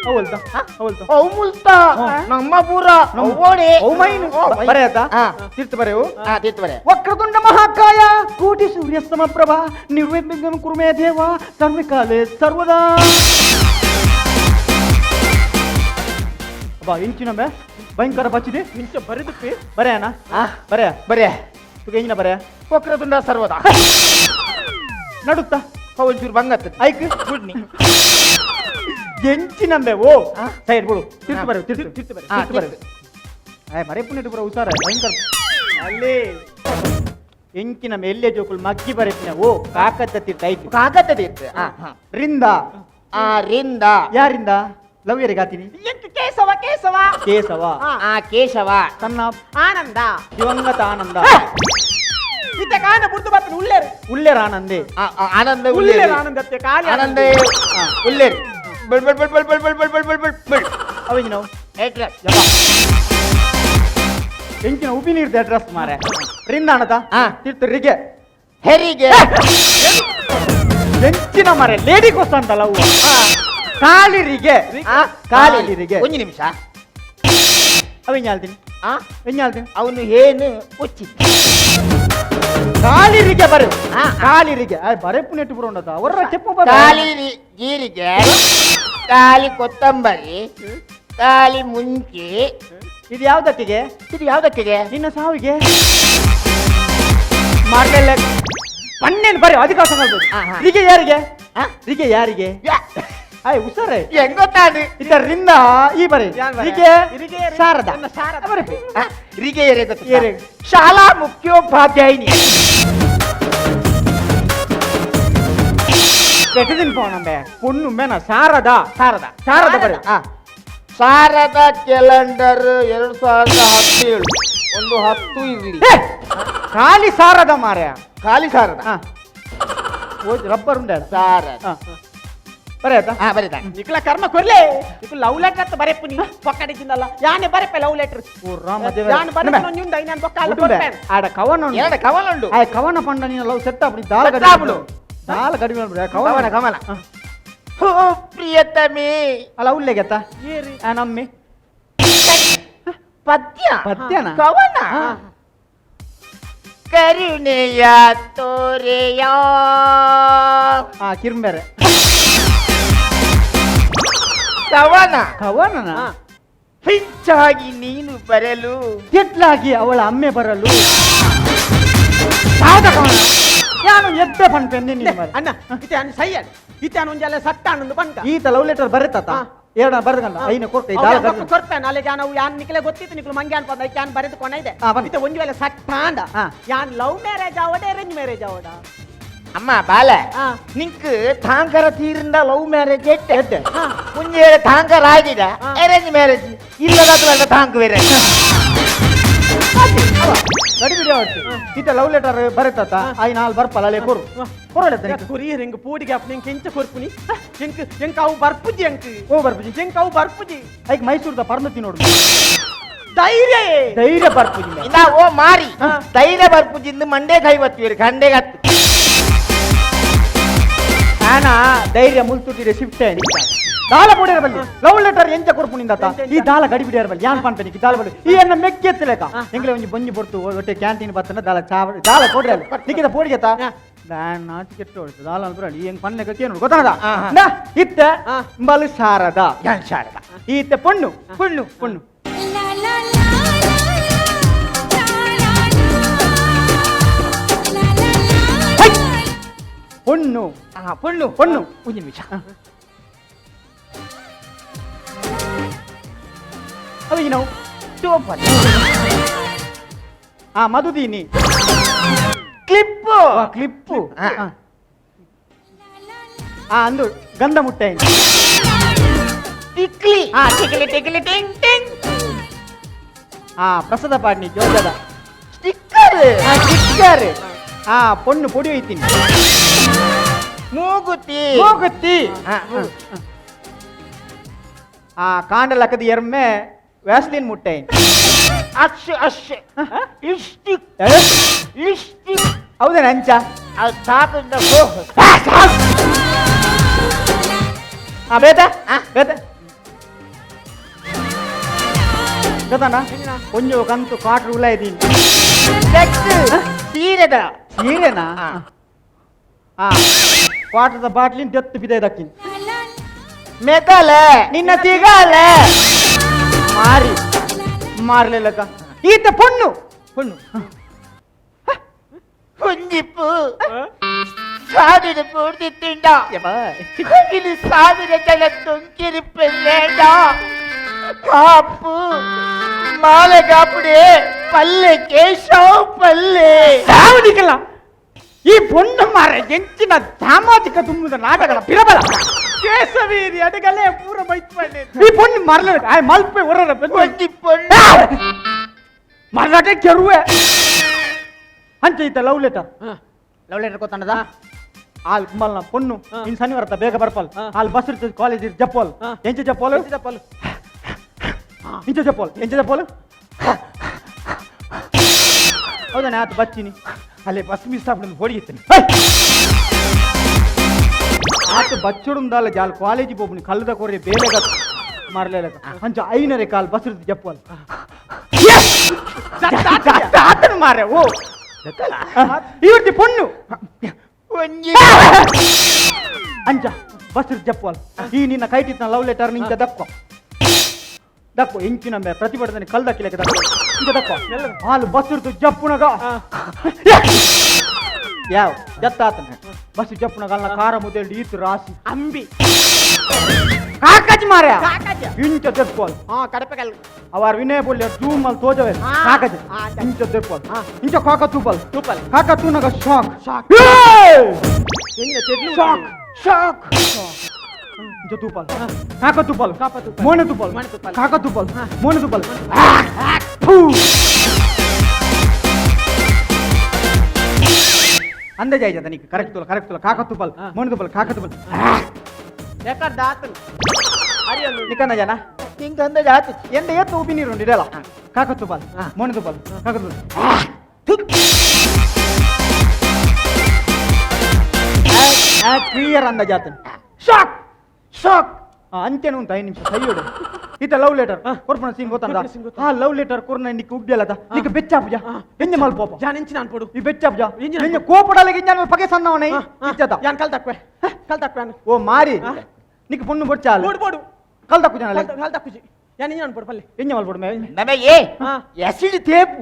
ಅವಲ್ತ ಅವಲ್ತ ಅವು ಮುಲ್ತ ನಮ್ಮ ಪೂರ ಓಡಿ ಮೈನು ಬರೆಯತ ತೀರ್ಥ ಬರೆಯು ತೀರ್ಥ ಬರೆ ವಕ್ರತುಂಡ ಮಹಾಕಾಯ ಕೋಟಿ ಸೂರ್ಯ ಸಮಪ್ರಭಾ ನಿರ್ವಿಘ್ನಂ ಕುರುಮೇ ದೇವ ಸರ್ವಕಾಲೇ ಸರ್ವದಾ ಅಬ್ಬಾ ಇಂಚಿನ ಬೆ ಭಯಂಕರ ಬಚ್ಚಿದೆ ಇಂಚ ಬರೆದುಪ್ಪಿ ಬರೆಯನ ಬರೆಯ ಬರೆಯ ತುಗೆ ಇಂಚಿನ ಬರೆಯ ವಕ್ರತುಂಡ ಸರ್ವದಾ ನಡುತ್ತಾ ಒಂಚೂರು ಬಂಗತ್ತ ಐಕ್ ಗುಡ್ನಿ ಎಂಚಿನಂಬೆ ಓ ಸೈಡ್ ಬಿಡು ತಿರ್ತು ಬರೆ ತಿರ್ತು ತಿರ್ತು ಬರೆ ತಿರ್ತು ಬರೆ ಆಯ್ ಮರೆ ಪುಣ್ಯ ಪುರ ಹುಷಾರ ಭಯಂಕರ ಅಲ್ಲಿ ಎಂಚಿನ ಎಲ್ಲೆ ಜೋಕುಲ್ ಮಗ್ಗಿ ಬರೆಪಿನ ಓ ಕಾಕತ್ತ ತೀರ್ಥ ಐತು ಕಾಕತ್ತ ತೀರ್ಥ ರಿಂದ ಆ ರಿಂದ ಯಾರಿಂದ ಲವ್ ಯಾರಿಗಾತೀನಿ ಕೇಶವ ಕೇಶವ ಕೇಶವ ಆ ಕೇಶವ ತನ್ನ ಆನಂದ ದಿವಂಗತ ಆನಂದ ಇತ್ತ ಕಾನ ಬುಡ್ದು ಬರ್ತಾನೆ ಉಳ್ಳೇರು ಉಳ್ಳೇರ್ ಆನಂದೆ ಆನಂದ ಉಳ್ಳೇರ್ ಆನಂದತ್ತೆ ಕಾಲಿ ಆನಂದ ಉಳ್ಳೇರು ಬಲ್ ಬಲ್ ಬಲ್ ಬಲ್ ಬಲ್ ಬಲ್ ಬಲ್ ಬಲ್ ಬಲ್ ಬಲ್ ಬಲ್ ಅವಿಂಜ ನಾವು ಅಡ್ರೆಸ್ ಎಂಚಿನ ಉಪಿ ನೀರ್ದ ಅಡ್ರೆಸ್ ಮಾರೆ ರಿಂದ ಅಣತ ತಿರ್ತು ರಿಗೆ ಹೆರಿಗೆ ಎಂಚಿನ ಮಾರೆ ಲೇಡಿ ಕೋಸ ಅಂತಲ್ಲ ಹೂವ ಕಾಲಿರಿಗೆ ಕಾಲಿರಿಗೆ ಒಂದು ನಿಮಿಷ ಅವಿಂಜ ಹೇಳ್ತೀನಿ ಎಂಜ ಹೇಳ್ತೀನಿ ಅವನು ಏನು ಉಚ್ಚಿ ಕಾಲಿರಿಗೆ ಬರೆ ಕಾಲಿರಿಗೆ ಬರೆ ಪುನೆಟ್ಟು ಬರೋಣ ಅವರ ಚೆಪ್ಪು ಕಾಲಿ ಜೀರಿಗೆ ಕಾಲಿ ಕೊತ್ತಂಬರಿ ಕಾಲಿ ಮುಂಚಿ ಇದು ಯಾವ್ದಕ್ಕಿಗೆ ಇದು ಯಾವ್ದಕ್ಕಿಗೆ ನಿನ್ನ ಸಾವಿಗೆ ಮಾಡ್ಲೆಲ್ಲ ಪನ್ನೇನು ಬರೀ ಅಧಿಕ ರಿಗೆ ಯಾರಿಗೆ ರಿಗೆ ಯಾರಿಗೆ ಆಯ್ ಹುಷಾರೇ ಹೆಂಗ್ ಗೊತ್ತಾದು ಇದರಿಂದ ಈ ಬರೀ ರಿಗೆ ಶಾರದಾ ರಿಗೆ ಏರೆ ಗೊತ್ತ ಶಾಲಾ ಮುಖ್ಯೋಪಾಧ್ಯಾಯಿನಿ ಕೆಟ್ಟದಿನ ಪೋನಂಬೆ ಪೊಣ್ಣು ಮೇನ ಶಾರದಾ ಶಾರದಾ ಶಾರದಾ ಬರೀ ಶಾರದಾ ಕ್ಯಾಲೆಂಡರ್ 2017 ಒಂದು 10 ಇರಲಿ ಖಾಲಿ ಶಾರದಾ ಮಾರ್ಯ ಖಾಲಿ ಶಾರದಾ ರಬ್ಬರ್ ಉಂಡ ಶಾರದಾ ಬರೆಯತಾ ಹಾ ಬರೀತಾ ನಿಕ್ಲ ಕರ್ಮ ಕೊರ್ಲೆ ನಿಕ್ಲ ಲವ್ ಲೆಟರ್ ಅಂತ ಬರೆಪ್ಪು ನೀ ಪೊಕ್ಕಡಿಜಿಂದಲ್ಲ ಯಾನೆ ಬರೆಪ್ಪೆ ಲವ್ ಲೆಟರ್ ಓ ರಾಮ ದೇವ ಯಾನ್ ಬರೆಪ್ಪು ನಿಂದ ನಾನು ಬೊಕ್ಕ ಅಲ್ಲ ಕೊರ್ಪೆ ಆಡ ಕವನ ಉಂಡು ಏಡ ಕವನ ಉಂಡು ಆಯ್ ಕವನ ಪಂಡ ನೀನು ಲವ್ ಸೆಟ್ ಆಪುಡಿ ದಾಲ ಸೆಟ್ ಆಪುಡು. ದಾಲ ಕಡಿಮೆ ಮಾಡ್ಬಿಡು ಕವನ ಕವನ ಕವನ ಹೋ ಪ್ರಿಯತಮೇ ಅಲ್ಲ ಉಲ್ಲೆಗೆತ್ತ ಆ ನಮ್ಮಿ ಪದ್ಯ ಪದ್ಯನಾ? ಕವನ ಕರುಣೆಯ ತೋರೆಯ ಆ ಕಿರ್ಂಬೇರೆ ಕವನ ಕವನನ ಹೆಚ್ಚಾಗಿ ನೀನು ಬರಲು ಎಟ್ಲಾಗಿ ಅವಳ ಅಮ್ಮೆ ಬರಲು ಸಾದ ಕವನ ಯಾನು ಎದ್ದೆ ಪನ್ಪೆ ನೀನು ಅಣ್ಣ ಇತ್ತೆ ಅಣ್ಣ ಸಯ್ಯಡ್ ಇತ್ತೆ ಅಣ್ಣ ಒಂಜಾಲೆ ಸಟ್ಟ ಅಣ್ಣಂದು ಬಂತ ಈತ ಲವ್ ಲೆಟರ್ ಬರೆತಾತ ಎರಡ ಬರೆದಲ್ಲ ಐನ ಕೊರ್ತೆ ದಾಲ ಕಡಿಮೆ ಕೊರ್ಪೆ ನಾಳೆ ನಾವು ಯಾನ್ ನಿಕ್ಲೆ ಗೊತ್ತಿತ್ತು ನಿಕ್ಲು ಮಂಗೆ ಅನ್ಪದ ಯಾನ್ ಬರೆದು ಕೊನ ಇದೆ ಇತ್ತೆ ಒಂಜಿ ವೇಳೆ ಸಟ್ಟ ಅಂದ ಯಾನ್ ಲವ್ ಮ್ಯಾರೇಜ್ ಆವಡ ಅರೇಂಜ್ ಮ್ಯಾರೇಜ್ ಆವಡ ಅಮ್ಮ ಬಾಲ ನಿಂಕ್ ತಾಂಕರ ತೀರಿಂದ ಲವ್ ಮ್ಯಾರೇಜ್ ಎಟ್ಟೆ ಮುಂಜೆ ತಾಂಕರ ಆಗಿದ ಅರೇಂಜ್ ಮ್ಯಾರೇಜ್ ಇಲ್ಲದಾದ್ರೆ ತಾಂಕ್ ಬೇರೆ ಗಡಿಬಿಡಿ ಅವತ್ತು ಈತ ಲವ್ ಲೆಟರ್ ಬರೆತಾತ ಆಯ್ ನಾಲ್ ಬರ್ಪಲ್ಲ ಅಲ್ಲೇ ಕೊರು ಕೊರಳೆ. ಕೊರಿಯರ್ ಎಂಗ್ ಪೋಡಿಗೆ ಅಪ್ಪ ಎಂಕ್ ಎಂಚ ಕೊರ್ಪುನಿ? ಎಂಕ್ ಎಂಕ್ ಅವು ಬರ್ಪುಜಿ ಎಂಕ್. ಓ ಬರ್ಪುಜಿ? ಎಂಕ್ ಅವು ಬರ್ಪುಜಿ. ಐಕ್ ಮೈಸೂರದ ಪರ್ಮತಿ ನೋಡು. ಧೈರ್ಯ. ಧೈರ್ಯ ಬರ್ಪುಜಿ. ಇಂದ ಓ ಮಾರಿ, ಧೈರ್ಯ ಬರ್ಪುಜಿಂದು ಮಂಡೆ ಕೈ ಬತ್ತೀರಿ ಖಂಡೆ ಗತ್ತು. ಆನ ಧೈರ್ಯ ಮುಲ್ತುಟ್ಟಿರೆ ಶಿಫ್ಟ್ ದಾಲ ಪೋಡಿರ ಬಲ್ಲಿ ಲವ್ ಲೆಟರ್ ಎಂಚ ಕೊರ್ಪುನಿಂದಾತ? ಈ ದಾಲ ಗಡಿಬಿಡಿಯರ ಬಲ್ಲಿ ಯಾನ್ ಪನ್ಪೆನಿ ದಾಲ ಬಲ್ಲಿ ಈ ಎನ್ನ ಮೆಕ್ಕೆತ್ತಲೇಕ ಎಂಗ್ಲೆ ಒಂಜಿ ಬೊಂಜಿ ಪೊರ್ತು ಒಟ್ಟೆ ಕ್ಯಾಂಟೀನ್ ಬತ್ತನ ದಾಲ ಚಾವ ದಾಲ ಕೊಡ್ರಿ ಅಲ್ಲಿ ನಿಕ್ಕಿದ ಪೋಡಿಗೆತ ದಾನ್ ನಾಟಿಕೆಟ್ಟು ಹೊಡ್ತು ದಾಲ ಅನ್ಬ್ರ ಈ ಹೆಂಗ್ ಪನ್ಲೆಕ ಕೇನು ಗೊತ್ತಾದ ನಾ ಇತ್ತ ಬಲು ಶಾರದಾ. ಯಾನ್ ಶಾರದಾ. ಈತ ಪೊಣ್ಣು ಪೊಣ್ಣು ಪೊಣ್ಣು. La la la la la la la la high! La. ಪೊಣ್ಣು. ಪೊಣ್ಣು. ಪೊಣ್ಣು. ಒಂದು ನಿಮಿಷ. ಅವು ನಾವು ಸೂಪರ್. ಆ ಮಧುದೀನಿ. ಕ್ಲಿಪ್. ಕ್ಲಿಪ್ಪು. ಆ ಅಂದು ಗಂಧ ಮುಟ್ಟೆ. ಟಿಕ್ಲಿ ಟಿಕ್ಲಿ ಟಿಕ್ಲಿ ಟಿಂಗ್ ಟಿಂಗ್. ಆ ಪ್ರಸಾದ ಪಾಡ್ನಿ ಜೋಗದ. ಸ್ಟಿಕ್ಕರ್. ಸ್ಟಿಕ್ಕರ್. ಆ ಪೊಣ್ಣು ಪೊಡಿ ಒಯ್ತೀನಿ. ಮೂಗುತಿ. ಮೂಗುತ್ತಿ. ಆ ಕಾಂಡಲಕ್ಕದ ಎರ್ಮೆ ವ್ಯಾಸ್ಲಿನ್ ಮುಟ್ಟೆ. ಅಶ್ ಅಶ್ ಲಿಪ್ಸ್ಟಿಕ್ ಲಿಪ್ಸ್ಟಿಕ್. ಹೌದೇನ ಅಂಚ? ಅದು ಸಾಕು. ಆ ಬೇತ ಬೇತ ಗೊತ್ತಾನ ಕೊಂಜು ಕಂತು ಕಾಟ್ರು ಉಲ ಇದ್ದೀನಿ. ಸೀರೆದ. ಸೀರೆನಾ? ಆ ಕ್ವಾಟರ್ದ ಬಾಟ್ಲಿನ ದೆತ್ತು ಬಿದೆ ದಕ್ಕಿನ. ಮೆದಲೆ. ನಿನ್ನ ತಿಗಾಲೆ ಮಾರಿ ಮಾರ್ಲಿಲ್ಲಕ್ಕ ಈತ ಪೊಣ್ಣು ಪೊಣ್ಣು. ಹುಂಜಿಪ್ಪು ಸಾವಿರ ಪೂರ್ತಿ ತಿಂಡ ಇಲ್ಲಿ ಸಾವಿರ ಜನ ತೊಂಕಿರಿಪ್ಪೆಲ್ಲೇಡ ಕಾಪು ಮಾಲೆ ಕಾಪುಡೆ ಪಲ್ಲೆ ಕೇಶವ್ ಪಲ್ಲೆ. ಸಾವನಿಕಲ್ಲ ಈ ಪೊಣ್ಣು ಮಾರ ಎಂಚಿನ ಸಾಮಾಜಿಕ ತುಂಬುದ ನಾಟಕದ ಪಿರಬಲ. ಕೇಸವೀರಿ ಅಡಗಲೇ ಪೂರ ಬೈತ್ ಪಂಡೆ. ಈ ಪೊಣ್ಣು ಮರಲ ಆಯ್ ಮಲ್ಪೆ ಹೊರರ. ಒಂಜಿ ಪೊಣ್ಣು. ಮರಲಾಟೆ ಕೆರುವೆ ಅಂಚ ಈತ love letter. Love letter ಗೊತ್ತಣ್ಣದ all ಕುಂಬಲ್ನ ಪೊಣ್ಣು ಇನ್ ಶನಿವಾರ ಬೇಗ ಬರ್ಪಲ್ ಆಲ್ ಬಸ್ ಇರ್ತದೆ ಕಾಲೇಜ್ ಜಪ್ಪೋಲ್ ಎಂಚ ಜಪ್ಪೋಲ್? ಜಪ್ಪೋಲ್. ಇಂಚ ಜಪ್ಪೋಲ್ ಎಂಚ ಜಪ್ಪೋಲ್? ಹೌದಾನೆ ಆತು ಬಚ್ಚಿನಿ. ಅಲ್ಲೇ ಬಸ್ ಮಿಸ್ ಆಗ್ಬಿಟ್ಟು ಹೊಡಿಯುತ್ತೇನೆ. ಆತ ಬಚ್ಚುಡುಂದಾಲ ಜಾಲ್ ಕಾಲೇಜ್ ಪೋಪುನಿ ಕಲ್ಲದ ಕೊರೆ ಬೇಲೆಗ ಮಾರ್ಲೇಲಕ ಅಂಚ ಐನರೆ ಕಾಲ್ ಬಸ್ ಇರ್ತದೆ ಜಪ್ಪೋಲ್ ಆತನ ಮಾರೆ ಓ ಇವ್ರದ್ದು ಪೊಣ್ಣು. ಒಂಜಿ ಅಂಚ ಬಸ್ ಜಪ್ಪೋಲ್ ಈ ನಿನ್ನ ಕೈಟಿತ್ನ ಲವ್ ಲೆಟರ್ ನಿಂಚ ದಕ್ಕೋ ದಕ್ಕೋ ಇಂಚಿನ ಮೇ ಪ್ರತಿಭಟನೆ ಕಲ್ದಕ್ಕಿಲಕ್ಕೆ ದಕ್ಕೋ ಇಂಚ ದಕ್ಕೋ ಹಾಲು ಬಸ್ ಇರ್ತು ಜಪ್ಪುನಗ ಯಾವ ಜತ್ತಾತನ ಬಸ್ ಜಪ್ಪುನಗ ಅಲ್ಲ ಕಾರ ಮುದೇಳಿ ಈತು ರಾಸಿ ಅಂಬಿ. ಕಾಕಜ್ ಮಾರ್ಯ. ಕಾಕಜ್. ಇಂಚ ದೆಪ್ಪೋಲ್. ಕಡಪೆ ಕಲ್. ಅವಾರ್ ವಿನಯ ಪೊಲ್ಯ ಜೂಮ್ ಅಲ್ಲಿ ತೋಜವೆ. ಕಾಕಜ್ ಇಂಚ ದೆಪ್ಪೋಲ್ ಇಂಚ ಕಾಕ ತೂಪಲ್ ತೂಪಲ್. ಕಾಕ ತೂನಗ ಶಾಕ್. ಶಾಕ್. ಎನ್ನ ತೆಡ್ಲು. ಶಾಕ್ ಶಾಕ್ ಇಂಚ ತೂಪಲ್ ಕಾಕ ತೂಪಲ್. ಕಾಕ ತೂಪಲ್. ಮೋನೆ ತೂಪಲ್. ಮೋನೆ ತೂಪಲ್. ಕಾಕ ತೂಪಲ್ ಮೋನೆ ತೂಪಲ್. ಫೂ. ಅಂದಾಜ್ ಆಯ್ತಾ ನೀ? ಕರೆಕ್ಟ್ ತುಲ ಕರೆಕ್ಟ್ ತುಲ ಕಾಕ ತೂಪಲ್ ಮೋನೆ ತೂಪಲ್ ಕಾಕ ತೂಪಲ್. ರೆಕಾರ್ಡ್ ದಾತನು ಅರಿಯನು. ನಿಕಂದ ಜನ. ಹಿಂಗ ಅಂದಾಜ್ ಆತು. ಎಂದ ಏತ್ತು ಉಪಿ ನೀರು ಉಂಡು ಕಾಕ ತೂಪಲ್ ಮೋನೆ ತೂಪಲ್ ಕಾಕ ತೂಪಲ್ ಕ್ಲಿಯರ್ ಅಂದಾಜ್ ಆತನು. ಶಾಕ್ ಶಾಕ್ ಅಂಚೆನ ಉಂಟು 5 ನಿಮಿಷ ಸೈಯೋಡು ಈತ ಲವ್ ಲೆಟರ್ ಕೊರ್ಪುನ ಸೀನ್ ಗೊತ್ತಂದ? ಆ ಲವ್ ಲೆಟರ್ ಕೊರ್ನ ನಿಕ್ ಉಬ್ಬಿಯಲ್ಲದ ನಿಕ್ ಬೆಚ್ಚಾಪುಜ ಎಂಜ ಮಲ್ಪೋಪ? ಜಾನ್ ಇಂಚಿನ ಅನ್ಪೊಡು. ಈ ಬೆಚ್ಚಾಪುಜ. ಎಂಜಿನ. ಎಂಜ ಕೋಪಡಲೆಗೆ ಇಂಜನ ಪಗೆ ಸಣ್ಣವನೇ ಇಚ್ಚದ. ಯಾನ್ ಕಲ್ ತಕ್ವೆ ಕಲ್ ತಕ್ವೆ. ಓ ಮಾರಿ ನಿಕ್ ಪೊಣ್ಣು ಬೊಡ್ಚಾಲ. ಬೋಡು ಬೋಡು. ಕಲ್ ತಕ್ಕು ಜನ. ಕಲ್ ತಕ್ಕುಜಿ ಯಾನ್ ಇಂಜಿನ ಅನ್ಪೊಡು ಪಲ್ಲೆ. ಎಂಜ ಮಲ್ಪೊಡು ಮೇ? ನಮಗೆ ಆಸಿಡ್ ತೇಪು.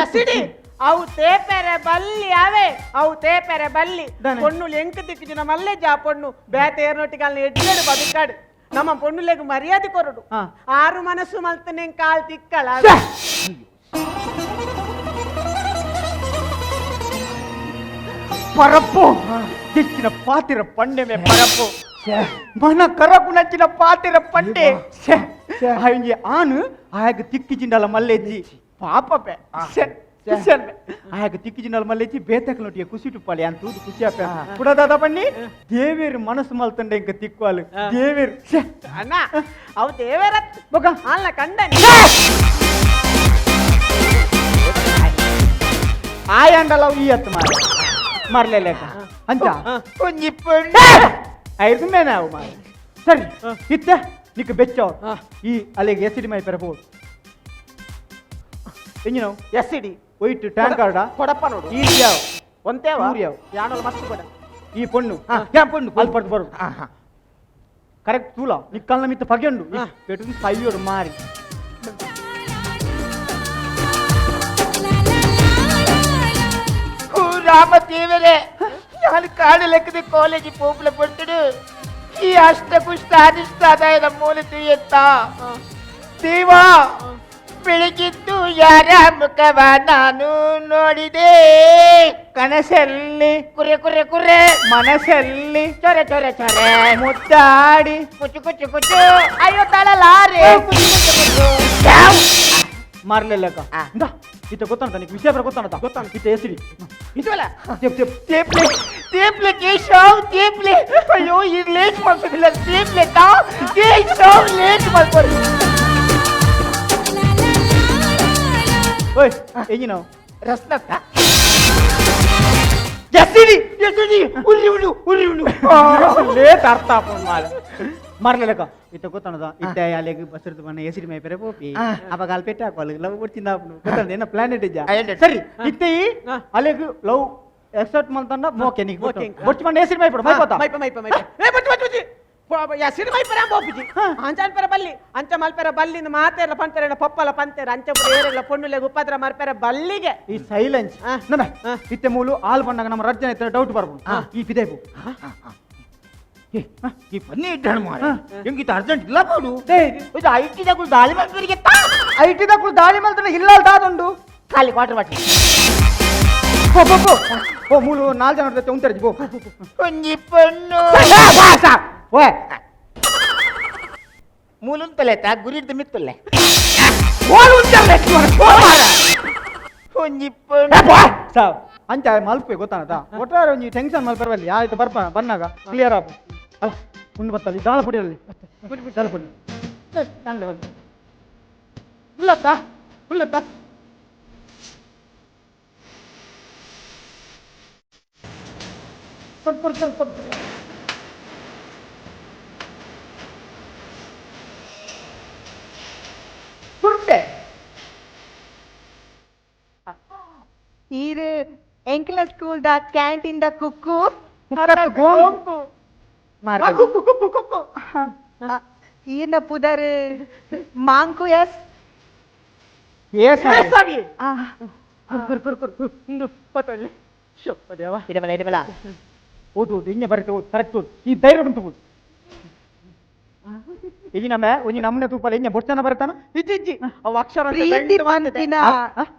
ಆಸಿಡಿ ಅವು ತೇಪೆರೆ ಬಲ್ಲಿ ಅವೇ ಅವು ತೇಪೆರೆ ಬಲ್ಲಿ. ದಾನೆ. ಪೊಣ್ಣುಲು ಎಂಕ್ ದಿಕ್ಕಿಜಿನ ಮಲ್ಲೆ ಜಾ ಪೊಣ್ಣು ಬೇತೆ ಏರ್ನೊಟ್ಟಿಗಾಲ್ನ ಎಡ್ಡೆಡು ಬದುಕಾಡು ನಮ್ಮ ಪೊಣ್ಣುಲೆಗ್ ಮರ್ಯಾದೆ ಕೊರಡು. ಆರು ಮನಸ್ಸು ಮಲ್ತನೆ ಕಾಲ್ ತಿಕ್ಕಳ. ಪರಪ್ಪು తెచ్చిన పాతిర పండెమే పరప్పు మన కర్రకు నచ్చిన పాతిర పండే. ఆయన ఆను ఆయకు తిక్కి చిండాల మల్లెజ్జి. ಪಾಪಪೆ ಆಗ ತಿಕ್ಕಿಜಿನಲ್ ಮಲ್ಲೇಚಿ ಬೇತಕಲೊಟ್ಟಿಗೆ ಖುಷಿ ಟುಪ್ಪಾలి ಅಂತ ತೂದು ಖುಷಿ ಆಪೆ ಕುಡದಾದ ಬನ್ನಿ ದೇವೇರು ಮನಸ್ಸು ಮಲ್ತಂಡೆ ಇಂಕ ತಿಕ್ವಾಲು ದೇವೇರು ಅಣ್ಣ ಅವು ದೇವೇರ ಬೊಕ ಅಲ್ಲ ಕಂಡನಿ ಆಯಾಂಡಲ ಈ ಅತ್ತು ಮಾರ ಮರ್ಲೇಲೇಕ ಅಂಚ ಒಂಜಿ ಪೊಣ್ಣು ಐದು ಮೇನೆ ಅವು ಮಾರ ಸರಿ ಇತ್ತೆ ನಿಕ್ಕ ಬೆಚ್ಚ ಈ ಅಲ್ಲಿಗೆ ಎಸಿಡಿ ಮೈ ಪೆರ ಬೋಡು ಎಂಜಿನವು S D white tank card ಕೊಡಪ್ಪ ನೋಡು ಈ ಯಾವ ಒಂತೇವ ಊರು ಯಾವ? ಯಾನೋಲ್ ಮಸ್ತ್ ಕೊಡ ಈ ಪೊಣ್ಣು ಯಾ ಪೊಣ್ಣು ಅಲ್ಪಡ್ದು ಬರು ಕರೆಕ್ಟ್ ತೂಲ ನಿಕ್ಕಲ್ನ ಮಿತ್ತ ಪಗೆಂಡು ಪೆಟ್ಟು ಸೈಯೋಡು ಮಾರಿ ರಾಮ ದೇವರೇ ನಾನು ಕಾಡು ಲೆಕ್ಕದ ಕಾಲೇಜ್ ಪೋಪ್ಲ ಪೊಟ್ಟಡು ಈ ಅಷ್ಟಪುಷ್ಟ ಅನಿಷ್ಟ ಆದಾಯದ ಮೂಲ ತಿಳಿಯತ್ತ ದೇವ ಬೆಳಗಿದ್ದು ಯಾರ ಮುಖವ ನಾನು ನೋಡಿದೆ ಕನಸಲ್ಲಿ ಕುರೆ ಕುರೆ ಕುರೆ ಮನಸ್ಸಲ್ಲಿ ಚೊರೆ ಚೊರೆ ಚೊರೆ ಮುದ್ದಾಡಿ ಕುಚು ಕುಚು ಕುಚು ಅಯ್ಯೋ ತಳಲಾರೆ ಕುಚು ಕುಚು ಕುಚು ಮಾರ್ಲೆಲ್ಲಕ್ಕ ಇಂದ ಇತ್ತ ಗೊತ್ತಾನತ ನಿಕ್ ವಿಷಯ ಗೊತ್ತಾನತ ಗೊತ್ತಾನ ಇತ್ತ ಹೆಸರಿ ಇದುವಲ್ಲ ತೆಪ್ ತೆಪ್ ತೇಪ್ಲೆ ತೇಪ್ಲೆ ಕೇಶವ್ ತೇಪ್ಲೆ ಅಯ್ಯೋ ಇದು ಲೇಟ್ ಮಾಡ್ಸೋದಿಲ್ಲ ತೇಪ್ಲೆ ತಾ ಕೇಶವ್ ಲೇಟ್ ಮಾಡ್ಕೊಡಿ ಓಯ್ ಎಂಜಿನವು ರಸ್ನತ್ತ ಎಸ್ಸಿಡಿ ಎಸ್ಸಿಡಿ ಉರ್ರಿ ಉಂಡು ಉರ್ರಿ ಉಂಡು ಲೇಟ್ ಅರ್ಥ ಆಪುಂಡು ಮಾರ ಮಾರ್ಲೆಲ್ಲಕ್ಕ ಇತ್ತ ಗೊತ್ತಾನದ ಇತ್ತ ಅಲೆಗ್ ಬಸ್ರದ್ದು ಮನೆ ಎಸಿಡಿ ಮೈ ಪೆರೆ ಪೋಪಿ ಅವಾಗ ಅಲ್ಲಿ ಪೆಟ್ಟ ಹಾಕು ಅಲ್ಲಿಗೆ ಲವ್ ಕೊಡ್ತಿಂದ ಆಪುಂಡು ಗೊತ್ತಾನದ ಏನ ಪ್ಲಾನೆಟ್ ಇಜ್ಜಾ ಸರಿ ಇತ್ತ ಈ ಅಲೆಗ್ ಲವ್ ಎಕ್ಸೆಪ್ಟ್ ಮಲ್ತಂಡ ಮೋಕೆ ನಿಕ್ ಬೊಚ್ಚು ಮಣ್ಣು ಎಸಿಡಿ ಮೈ ಪಡು ಮೈ ಪೋತ ಮೈಪ ಮೈಪ ಮೈಪ ಏ ಬಚ್ಚು ಬಚ್ಚು ಬಚ್ಚು ಯಸಿರು ಮೈಪರ ಬೋಪುಜಿ ಅಂಚ ಅನ್ಪೆರ ಬಲ್ಲಿ ಅಂಚ ಮಲ್ಪೆರ ಬಲ್ಲಿನ ಮಾತೆಲ್ಲ ಪಂತೆರ ಪಪ್ಪಲ ಪಂತೆರ ಅಂಚ ಏರೆಲ್ಲ ಪೊಣ್ಣುಲೆ ಉಪದ್ರ ಮರ್ಪೆರ ಬಲ್ಲಿಗೆ ಈ ಸೈಲೆನ್ಸ್ ನಮ್ಮ ಇತ್ತೆ ಮೂಲು ಆಲ್ ಬಂದಾಗ ನಮ್ಮ ರಜ್ಜನ ಇತ್ತ ಡೌಟ್ ಬರ್ಬೋದು ಈ ಪಿದೈಪು ಈ ಪನ್ನಿ ಇದ್ದಾಳೆ ಮಾರ ಹೆಂಗಿತ್ತು ಅರ್ಜೆಂಟ್ ಇಲ್ಲ ಬೋಡು ಇದು I T ದಾಗುಳು ದಾಳಿ ಮಲ್ಪರಿಗೆ I T ದಾಗುಳು ದಾಳಿ ಮಲ್ತಂಡ ಇಲ್ಲ ದಾದುಂಡು ಖಾಲಿ ವಾಟರ್ ಬಾಟ್ಲಿ ಪೋ ಪೋ ಪೋ ಓ ಮೂಲು ನಾಲ್ ಜನ ಜೊತೆ ಉಂಟರ್ಜಿ ಪೋ ಒಂಜಿ ಪೊಣ್ಣು ಓಯ್ ಮೂಲುಂತಲೆ ಗುರಿಡ್ದು ಮಿತ್ತುಲ್ಲೆ ಒಂಜಿ ಪೊಣ್ಣು ಸಾವ್ ಅಂಚ ಮಲ್ಪೆ ಗೊತ್ತಾನದ ಒಟ್ಟಾರೆ ಒಂಜಿ ಟೆನ್ಷನ್ ಮಲ್ಪರವಲ್ಲಿ ಆಯ್ತು ಬರ್ಪ ಬನ್ನಾಗ ಕ್ಲಿಯರ್ ಆಪು ಅಲ್ಲ ಉಂಡು ಬತ್ತಲ್ಲಿ ದಾಳ ಪುಡಿಯಲ್ಲಿ ದಾಳ ಪುಡಿ ಉಲ್ಲತ್ತ ಉಲ್ಲತ್ತ ಕುರ್ಟೆ ಈರು ಎಂಕ್ಲ school the canteen the ಕುಕ್ಕು ಈರ್ನ ಪುದರ್ ಮಾಂಕು ಎಸ್ ಇಡಬಲ ಇಡಬಲ ಓದು ಓದು ಇಂಜೆ ಬರುತ್ತೆ ಓದು ಕರೆಕ್ಟ್ ಓದು ಈ ಧೈರ್ಯ ಉಂಟು ಓದು ಇಲ್ಲಿ ನಮ್ಮ ಒಂಜಿ ನಮ್ಮನೆ ತೂಪಲ್ಲ ಇಂಜೆ ಬೊಟ್ಟನ ಬರ್ತಾನ ಇಜ್ಜಿ ಅವು ಅಕ್ಷರ ಅಂತ ಪ್ರೀತಿ ಬೆಂಡ್ ಮಾಲ್ತದೆ. ಪಂತಿನ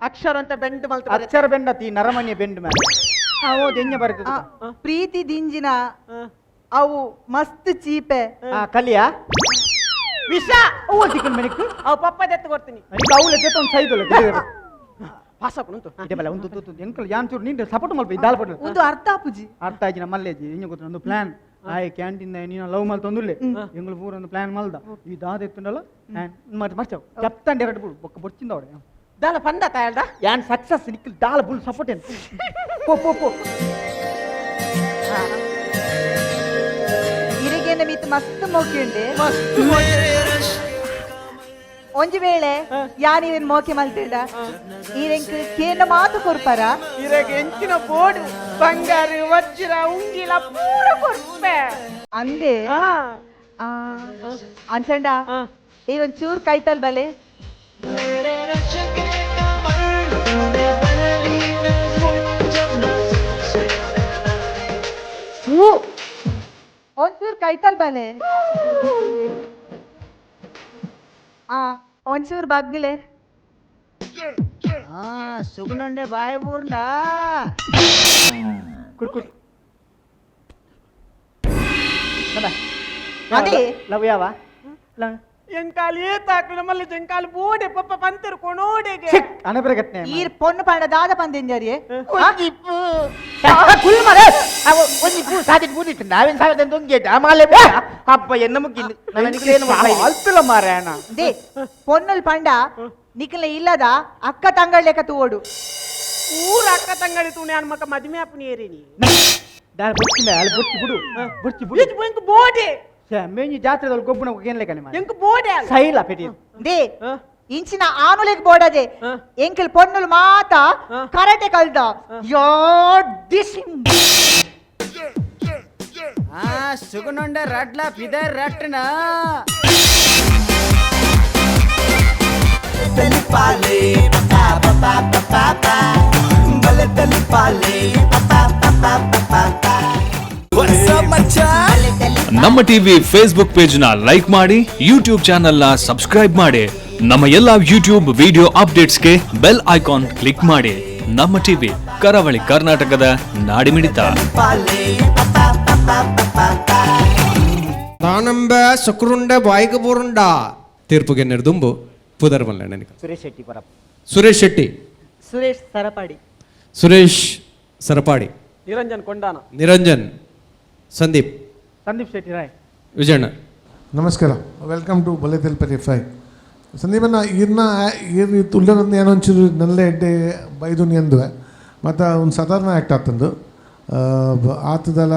ಅಕ್ಷರ ಅಂತ ಬೆಂಡ್ ಮಲ್ತ ಅಕ್ಷರ ಬೆಂಡತಿ ನರಮಣಿಯ ಬೆಂಡ್ ಮೇಲೆ ಓದು ಎಂಜೆ ಬರುತ್ತೆ ಪ್ರೀತಿ ದಿಂಜಿನ ಅವು ಮಸ್ತ್ ಚೀಪೆ ಕಲಿಯಾ ವಿಷ ಓ ಚಿಕನ್ ಮೆನಿಕ್ ಅವು ಪಪ್ಪ ಎತ್ತು ಕೊಡ್ತೀನಿ ಅವುಲ ಜೊತೆ ಒಂದು ಸೈದುಲ್ಲ ಪಾಸ್ ಉಂಟು ಇಡಬಲ್ಲ ಒಂದು ತುತ್ತು ಎಂಕಲ್ ಯಾನ್ ಚೂರು ನೀನು ಸಪೋರ್ಟ್ ಮಲ್ಪ ಈ ದಾಲ್ ಪಡ್ಲು ಒಂದು ಅರ್ಥ ಪೂಜಿ ಅರ್ಥ ಆಗಿ ನಮ್ಮ ಮಲ್ಲೇಜಿ ಇಂಜೆ ಗೊತ್ತು ಒಂದು ಪ್ಲಾನ್ ಆಯ್ ಕ್ಯಾಂಟೀನ್ ನೀನು ಲವ್ ಮಲ್ತ ಒಂದುಲ್ಲೆ ಎಂಗಳು ಪೂರ ಒಂದು ಪ್ಲಾನ್ ಮಲ್ದ ಈ ದಾದ ಎತ್ತುಂಡಲ್ಲ ಮತ್ತೆ ಮರ್ಚವ್ చెప్తాండి ಎರಡು ಬುಡು ಬೊಕ್ಕ ಬೊಚ್ಚಿಂದ ಅವಡೆ ದಾಲ ಪಂದ ತಾಯಲ್ದ ಯಾನ್ ಸಕ್ಸಸ್ ನಿಕ್ಲ್ ದಾಲ ಬುಲ್ ಸಪೋರ್ಟ್ ಏನು ಪೋ ಪೋ ಪೋ ಇರಿಗೇನ ಮಿತ್ ಮಸ್ತ್ ಮೋಕೆ ಉಂಡೆ ಒಂಜಿ ವೇಳೆ ಯಾನ್ ಇರೇನ್ ಮೋಕೆ ಮಲ್ತಿಡ ಈರೆಂಕ್ ಕೇನ ಮಾತು ಕೊರ್ಪರ ಇರಗೆ ಎಂಚಿನ ಬೋರ್ಡ್ ಬಂಗಾರ ವಜ್ರ ಉಂಗಿಲ ಪೂರ ಕೊರ್ಪೆ ಅಂದೆ ಅನ್ಸಂಡ ಈರೊಂದ್ ಚೂರ್ ಕೈತಲ್ ಬಲೆ ಒಂಚೂರ್ ಕೈತಲ್ ಬಲೆ ಒಂಚೂರ್ ಬಗ್ಲೆ ಸುಗುಣಂಡೆ ಬಾಯಿ ಬೂರ್ಂಡ ಕುಡ್ ಕುಡ್ ಅದೇ ಲವ್ ಯಾವ ಲವ್ ಎಂಕಾಲ್ ಏತಾಕ್ಲು ನಮ್ಮಲ್ಲಿ ಜಂಕಾಲ್ ಬೋಡೆ ಪಪ್ಪ ಪಂತರು ಕೊಣೋಡೆಗೆ ಅನಬ್ರಗಟ್ನೆ ಈರ್ ಪೊಣ್ಣು ಪಂಡ ದಾದ ಪಂದೆಂಜರಿಯೇ ಒಂಜಿ ಪೂ ಕುಲ್ ಮರ ಅವ ಒಂಜಿ ಪೂ ಸಾದಿಟ್ ಬೂದಿತ್ತು ನಾವೇನ್ ಸಾವಿರದ ಒಂಜೇಟ್ ಆಮಾಲೆ ಅಪ್ಪ ಎನ್ನ ಮುಗಿಂದು ನನಗೆ ಅಲ್ತುಲ ಮಾರಾಯಣ they ಪೊನ್ನುಲ್ ಪಂಡ ನಿಕಲ ಇಲ್ಲದ ಅಕ್ಕ ತಂಗಳ್ ಲೆಕ್ಕ ತೂವೊಡು ಊರ ಅಕ್ಕ ತಂಗಡಿ ತೂಣೆ ಅನ್ಮಕ ಮದಿಮೆ ಅಪ್ಪನಿ ಏರಿನಿ ದಾರ ಬೊಚ್ಚಿ ಅಲ್ಲಿ ಬೊಚ್ಚಿ ಬಿಡು ಬೊಚ್ಚಿ ಬಿಡು ಇದು ಎಂಕ್ ಬೋಡೆ ಮೇಂಜಿ ಜಾತ್ರೆದಲ್ಲಿ ಗೊಬ್ಬನ ಏನ್ ಲೆಕ್ಕನೆ ಮಾರ್ರೆ? ಎಂಕ್ ಬೋಡೆ ಅಲ್ಲ. ಸೈಲ ಪೆಟಿ they ಇಂಚಿನ ಆನುಲೆಗ್ ಬೋಡದೆ ಎಂಕಲ್ ಪೊನ್ನುಲ್ ಮಾತ ಕರಾಟೆ ಕಲ್ದ ಯಾ ದಿಸಿಂ ಸುಗುನುಂಡ ರಡ್ಲ ಪಿದರ್ ರಟ್ಟನ ನಮ್ಮ ಟಿವಿ ಫೇಸ್ಬುಕ್ ಪೇಜ್ ನ ಲೈಕ್ ಮಾಡಿ, ಯೂಟ್ಯೂಬ್ ಚಾನೆಲ್ ನ ಸಬ್ಸ್ಕ್ರೈಬ್ ಮಾಡಿ, ನಮ್ಮ ಎಲ್ಲಾ ಯೂಟ್ಯೂಬ್ ವಿಡಿಯೋ ಅಪ್ಡೇಟ್ಸ್ಗೆ ಬೆಲ್ ಐಕಾನ್ ಕ್ಲಿಕ್ ಮಾಡಿ. ನಮ್ಮ ಟಿವಿ, ಕರಾವಳಿ ಕರ್ನಾಟಕದ ನಾಡಿಮಿಡಿತ. ದಾನಂಬ ಸುಕ್ರುಂಡ ಬಾಯ್ಗೆ ಬೂರುಂಡ ತೀರ್ಪುಗೆ ನೆರ್ದುಂಬು ಪುದರ್ ಮಲ್ಲೆ ಸುರೇಶ್ ಶೆಟ್ಟಿ ಪರಪ್ಪ. ಸುರೇಶ್ ಶೆಟ್ಟಿ, ಸುರೇಶ್ ಸರಪಾಡಿ, ಸುರೇಶ್ ಸರಪಾಡಿ, ನಿರಂಜನ್ ಕೊಂಡಾನ, ನಿರಂಜನ್, ಸಂದೀಪ್, ಸಂದೀಪ್ ಶೆಟ್ಟಿ ರಾಯ್, ವಿಜಯಣ್ಣ. ನಮಸ್ಕಾರ, welcome to ಬಲೆ ತೆಲ್ಪರಿ ಫೈ. ಸಂದೀಪನ ಈರ್ನ ಈರ್ ತುಲ್ಲರನ್ನು ಏನೊಂಚೂರು ನಲ್ಲ ಎಡ್ಡೆ ಬೈದು ಎಂದುವೆ ಮತ್ತು ಒಂದು ಸಾಧಾರಣ ಆ್ಯಕ್ಟ್ ಆತಂದು ಆತದಲ್ಲ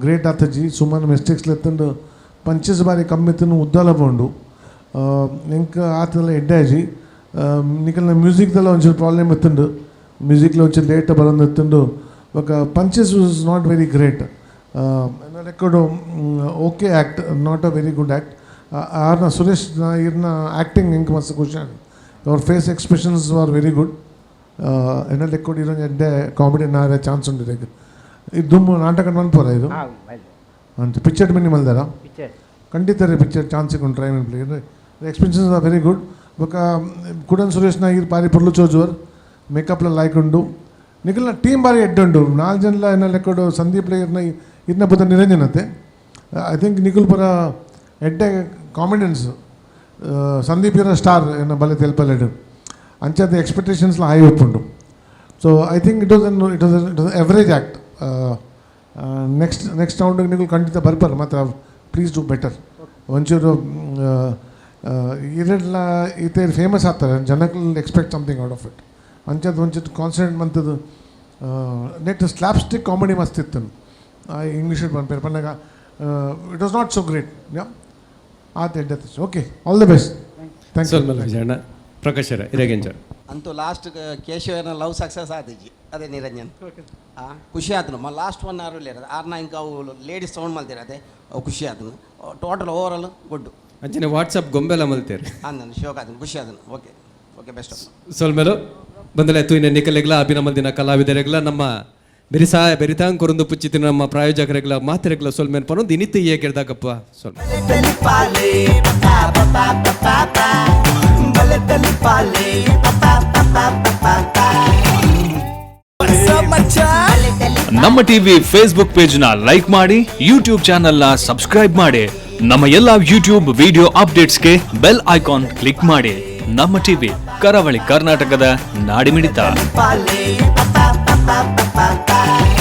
ಗ್ರೇಟ್ ಆತಜಿ. ಸುಮಾರು ಮಿಸ್ಟೇಕ್ಸ್ ಎತ್ತಂಡು ಪಂಚಸ್ ಬಾರಿ ಕಮ್ಮಿ ತಿನ್ನು ಉದ್ದಲ ಬೋಂಡು ಎಂಕ್ ಆತದಲ್ಲ ಎಡ್ಡೆ ಅಜಿ. ನಿಕಲ್ನ ಮ್ಯೂಸಿಕ್ದಲ್ಲ ಒಂಚೂರು ಪ್ರಾಬ್ಲಮ್ ಎತ್ತಂಡು, ಮ್ಯೂಸಿಕ್ಲ ಒಂಚೂರು ಲೇಟ್ ಬರೋದು ಎತ್ತಂಡು. ఒక punches was not very great. Record okay act, not a very good act. ಆರ್ನ ಸುರೇಶ್ ಇರ್ನ ಆ್ಯಕ್ಟಿಂಗ್ ಎಂಕ್ ಮಸ್ತ್ ಖುಷಿ ಆಂಡ್. ಅವ್ರ face expressions are very good. ಎನ್ನ ಲೆಕ್ಕೋಡು ಇರೋ ಎಡ್ಡೆ ಕಾಮಿಡಿ ನಾರೆ ಚಾನ್ಸ್ ಉಂಟು. ಇದು ದುಮ್ಮು ನಾಟಕ ಮನ್ಪೋರ ಇದು ಅಂತ ಪಿಕ್ಚರ್ ಮಿನಿ ಮಲ್ದಾರ ಖಂಡಿತ ರೀ ಪಿಕ್ಚರ್ ಚಾನ್ಸ್ ಸಿಕ್ಕೊಂಡು ಟ್ರೈ ಮನ್ಪಲಿ. Expressions are very good. ಬೊಕ ಕುಡನ್ ಸುರೇಶ್ನ ಇರ್ ಬಾರಿ ಪೊರ್ಲು ಚೋಜುವರ್, ಮೇಕಪ್ಲ ಲೈಕ್ ಉಂಡು. ನಿಖಲ್ನ ಟೀಮ್ ಬಾರಿ ಎಡ್ಡೆ ಉಂಡು, ನಾಲ್ಕು ಜನಲ ಎನ್ನ ಲೆಕ್ಕೋಡು ಸಂದೀಪ್ ಇರ್ನ ಇರ್ನ ಬುದ್ಧ ನಿರಂಜನ್ ಅತ್ತೆ. I think Nikhil ಪರ ಎಡ್ಡೆ ಕಾಮಿಡಿಯನ್ಸ್, ಸಂದೀಪ್ ಇರೋ ಸ್ಟಾರ್ ಎನ್ನ ಬಲೆ ತೆಲ್ಪಲೆಡು ಅಂಚದ ಎಕ್ಸ್ಪೆಕ್ಟೇಷನ್ಸ್ಲ ಹೈ ಉಪ್ಪುಂಡು. So I think it was average act. Next ರೌಂಡಿಗೆ ನಿಖಲ್ ಖಂಡಿತ ಬರ್ಬಾರ ಮಾತ್ರ. Please do better. ಒಂಚೂರು ಇರೆಡ್ಲ ಈತೆ ಫೇಮಸ್ ಆಗ್ತಾರೆ, ಜನಕ್ಕೆ expect something out of it. ಅಂಚದ ಒಂಚೂರು ಕಾನ್ಸಂಟ್ರೇಟ್ ಮಂತದ್ದು ನೆಟ್ ಸ್ಲ್ಯಾಪ್ ಸ್ಟಿಕ್ ಕಾಮಿಡಿ ಮಸ್ತ್ ಇತ್ತು English ಪನ್ಪೇರು ಪನ್ನಾಗ it was not so great. Yeah ಆತ ಎಡ್ಡೆ. Okay, all the best, thank you. ಸೊಲ್ಮೆಲ Vijayanna. ಪ್ರಕಾಶರ ಇರಗೆಂಜರ್. ಅಂತೂ ಲಾಸ್ಟ್ ಕೇಶವನ ಲವ್ ಸಕ್ಸಸ್ ಆದಿಜಿ ಅದೇ ನಿರಂಜನ್ ಖುಷಿ ಆತನು. ಮ ಲಾಸ್ಟ್ ಒನ್ ಅವರ್ ಇರೋದು ಆರ್ನ ಇಂಕ ಅವು ಲೇಡೀಸ್ ಸೌಂಡ್ ಮಲ್ತಿರದೆ ಅವು ಖುಷಿ ಆತನು. ಟೋಟಲ್ ಓವರ್ ಆಲ್ ಗುಡ್. ಅಂಚನೆ ವಾಟ್ಸಪ್ ಗೊಂಬೆಲ ಮಲ್ತೇರು. ಅಂದನು ಶೋಕ್ ಆತನು, ಖುಷಿ ಆತನು. Okay okay, best. ಸೊಲ್ಮೆಲು ಬಂದಲೆ ತೂಯಿನ ನಿಕಲೆಗ್ಲ ಅಭಿನಮಲ್ದಿನ ಕಲಾವಿದರೆಗ್ಲ ನಮ್ಮ ಬೆರಿಸಾ ಬೆರಿತಾಂಗ್ ಕೊರಂದು ಪುಚ್ಚಿತಿನ ನಮ್ಮ ಪ್ರಾಯೋಜಕರೆಗ್ಲ ಮಾತೆರೆಗ್ಲ ಸೊಲ್ಮೇನ್ ಪನೊಂದು ಇನಿತ ಏಕೆರ್ದಾಕಪ್ಪ ಸೊಲ್ಮೆ. ನಮ್ಮ ಟಿವಿ ಫೇಸ್ಬುಕ್ ಪೇಜ್ ನ ಲೈಕ್ ಮಾಡಿ, ಯೂಟ್ಯೂಬ್ ಚಾನೆಲ್ ನ ಸಬ್ಸ್ಕ್ರೈಬ್ ಮಾಡಿ, ನಮ್ಮ ಎಲ್ಲಾ ಯೂಟ್ಯೂಬ್ ವಿಡಿಯೋ ಅಪ್ಡೇಟ್ಸ್ಗೆ ಬೆಲ್ ಐಕಾನ್ ಕ್ಲಿಕ್ ಮಾಡಿ. ನಮ್ಮ ಟಿವಿ, ಕರಾವಳಿ ಕರ್ನಾಟಕದ ನಾಡಿಮಿಡಿತ. Pa pa pa pa pa.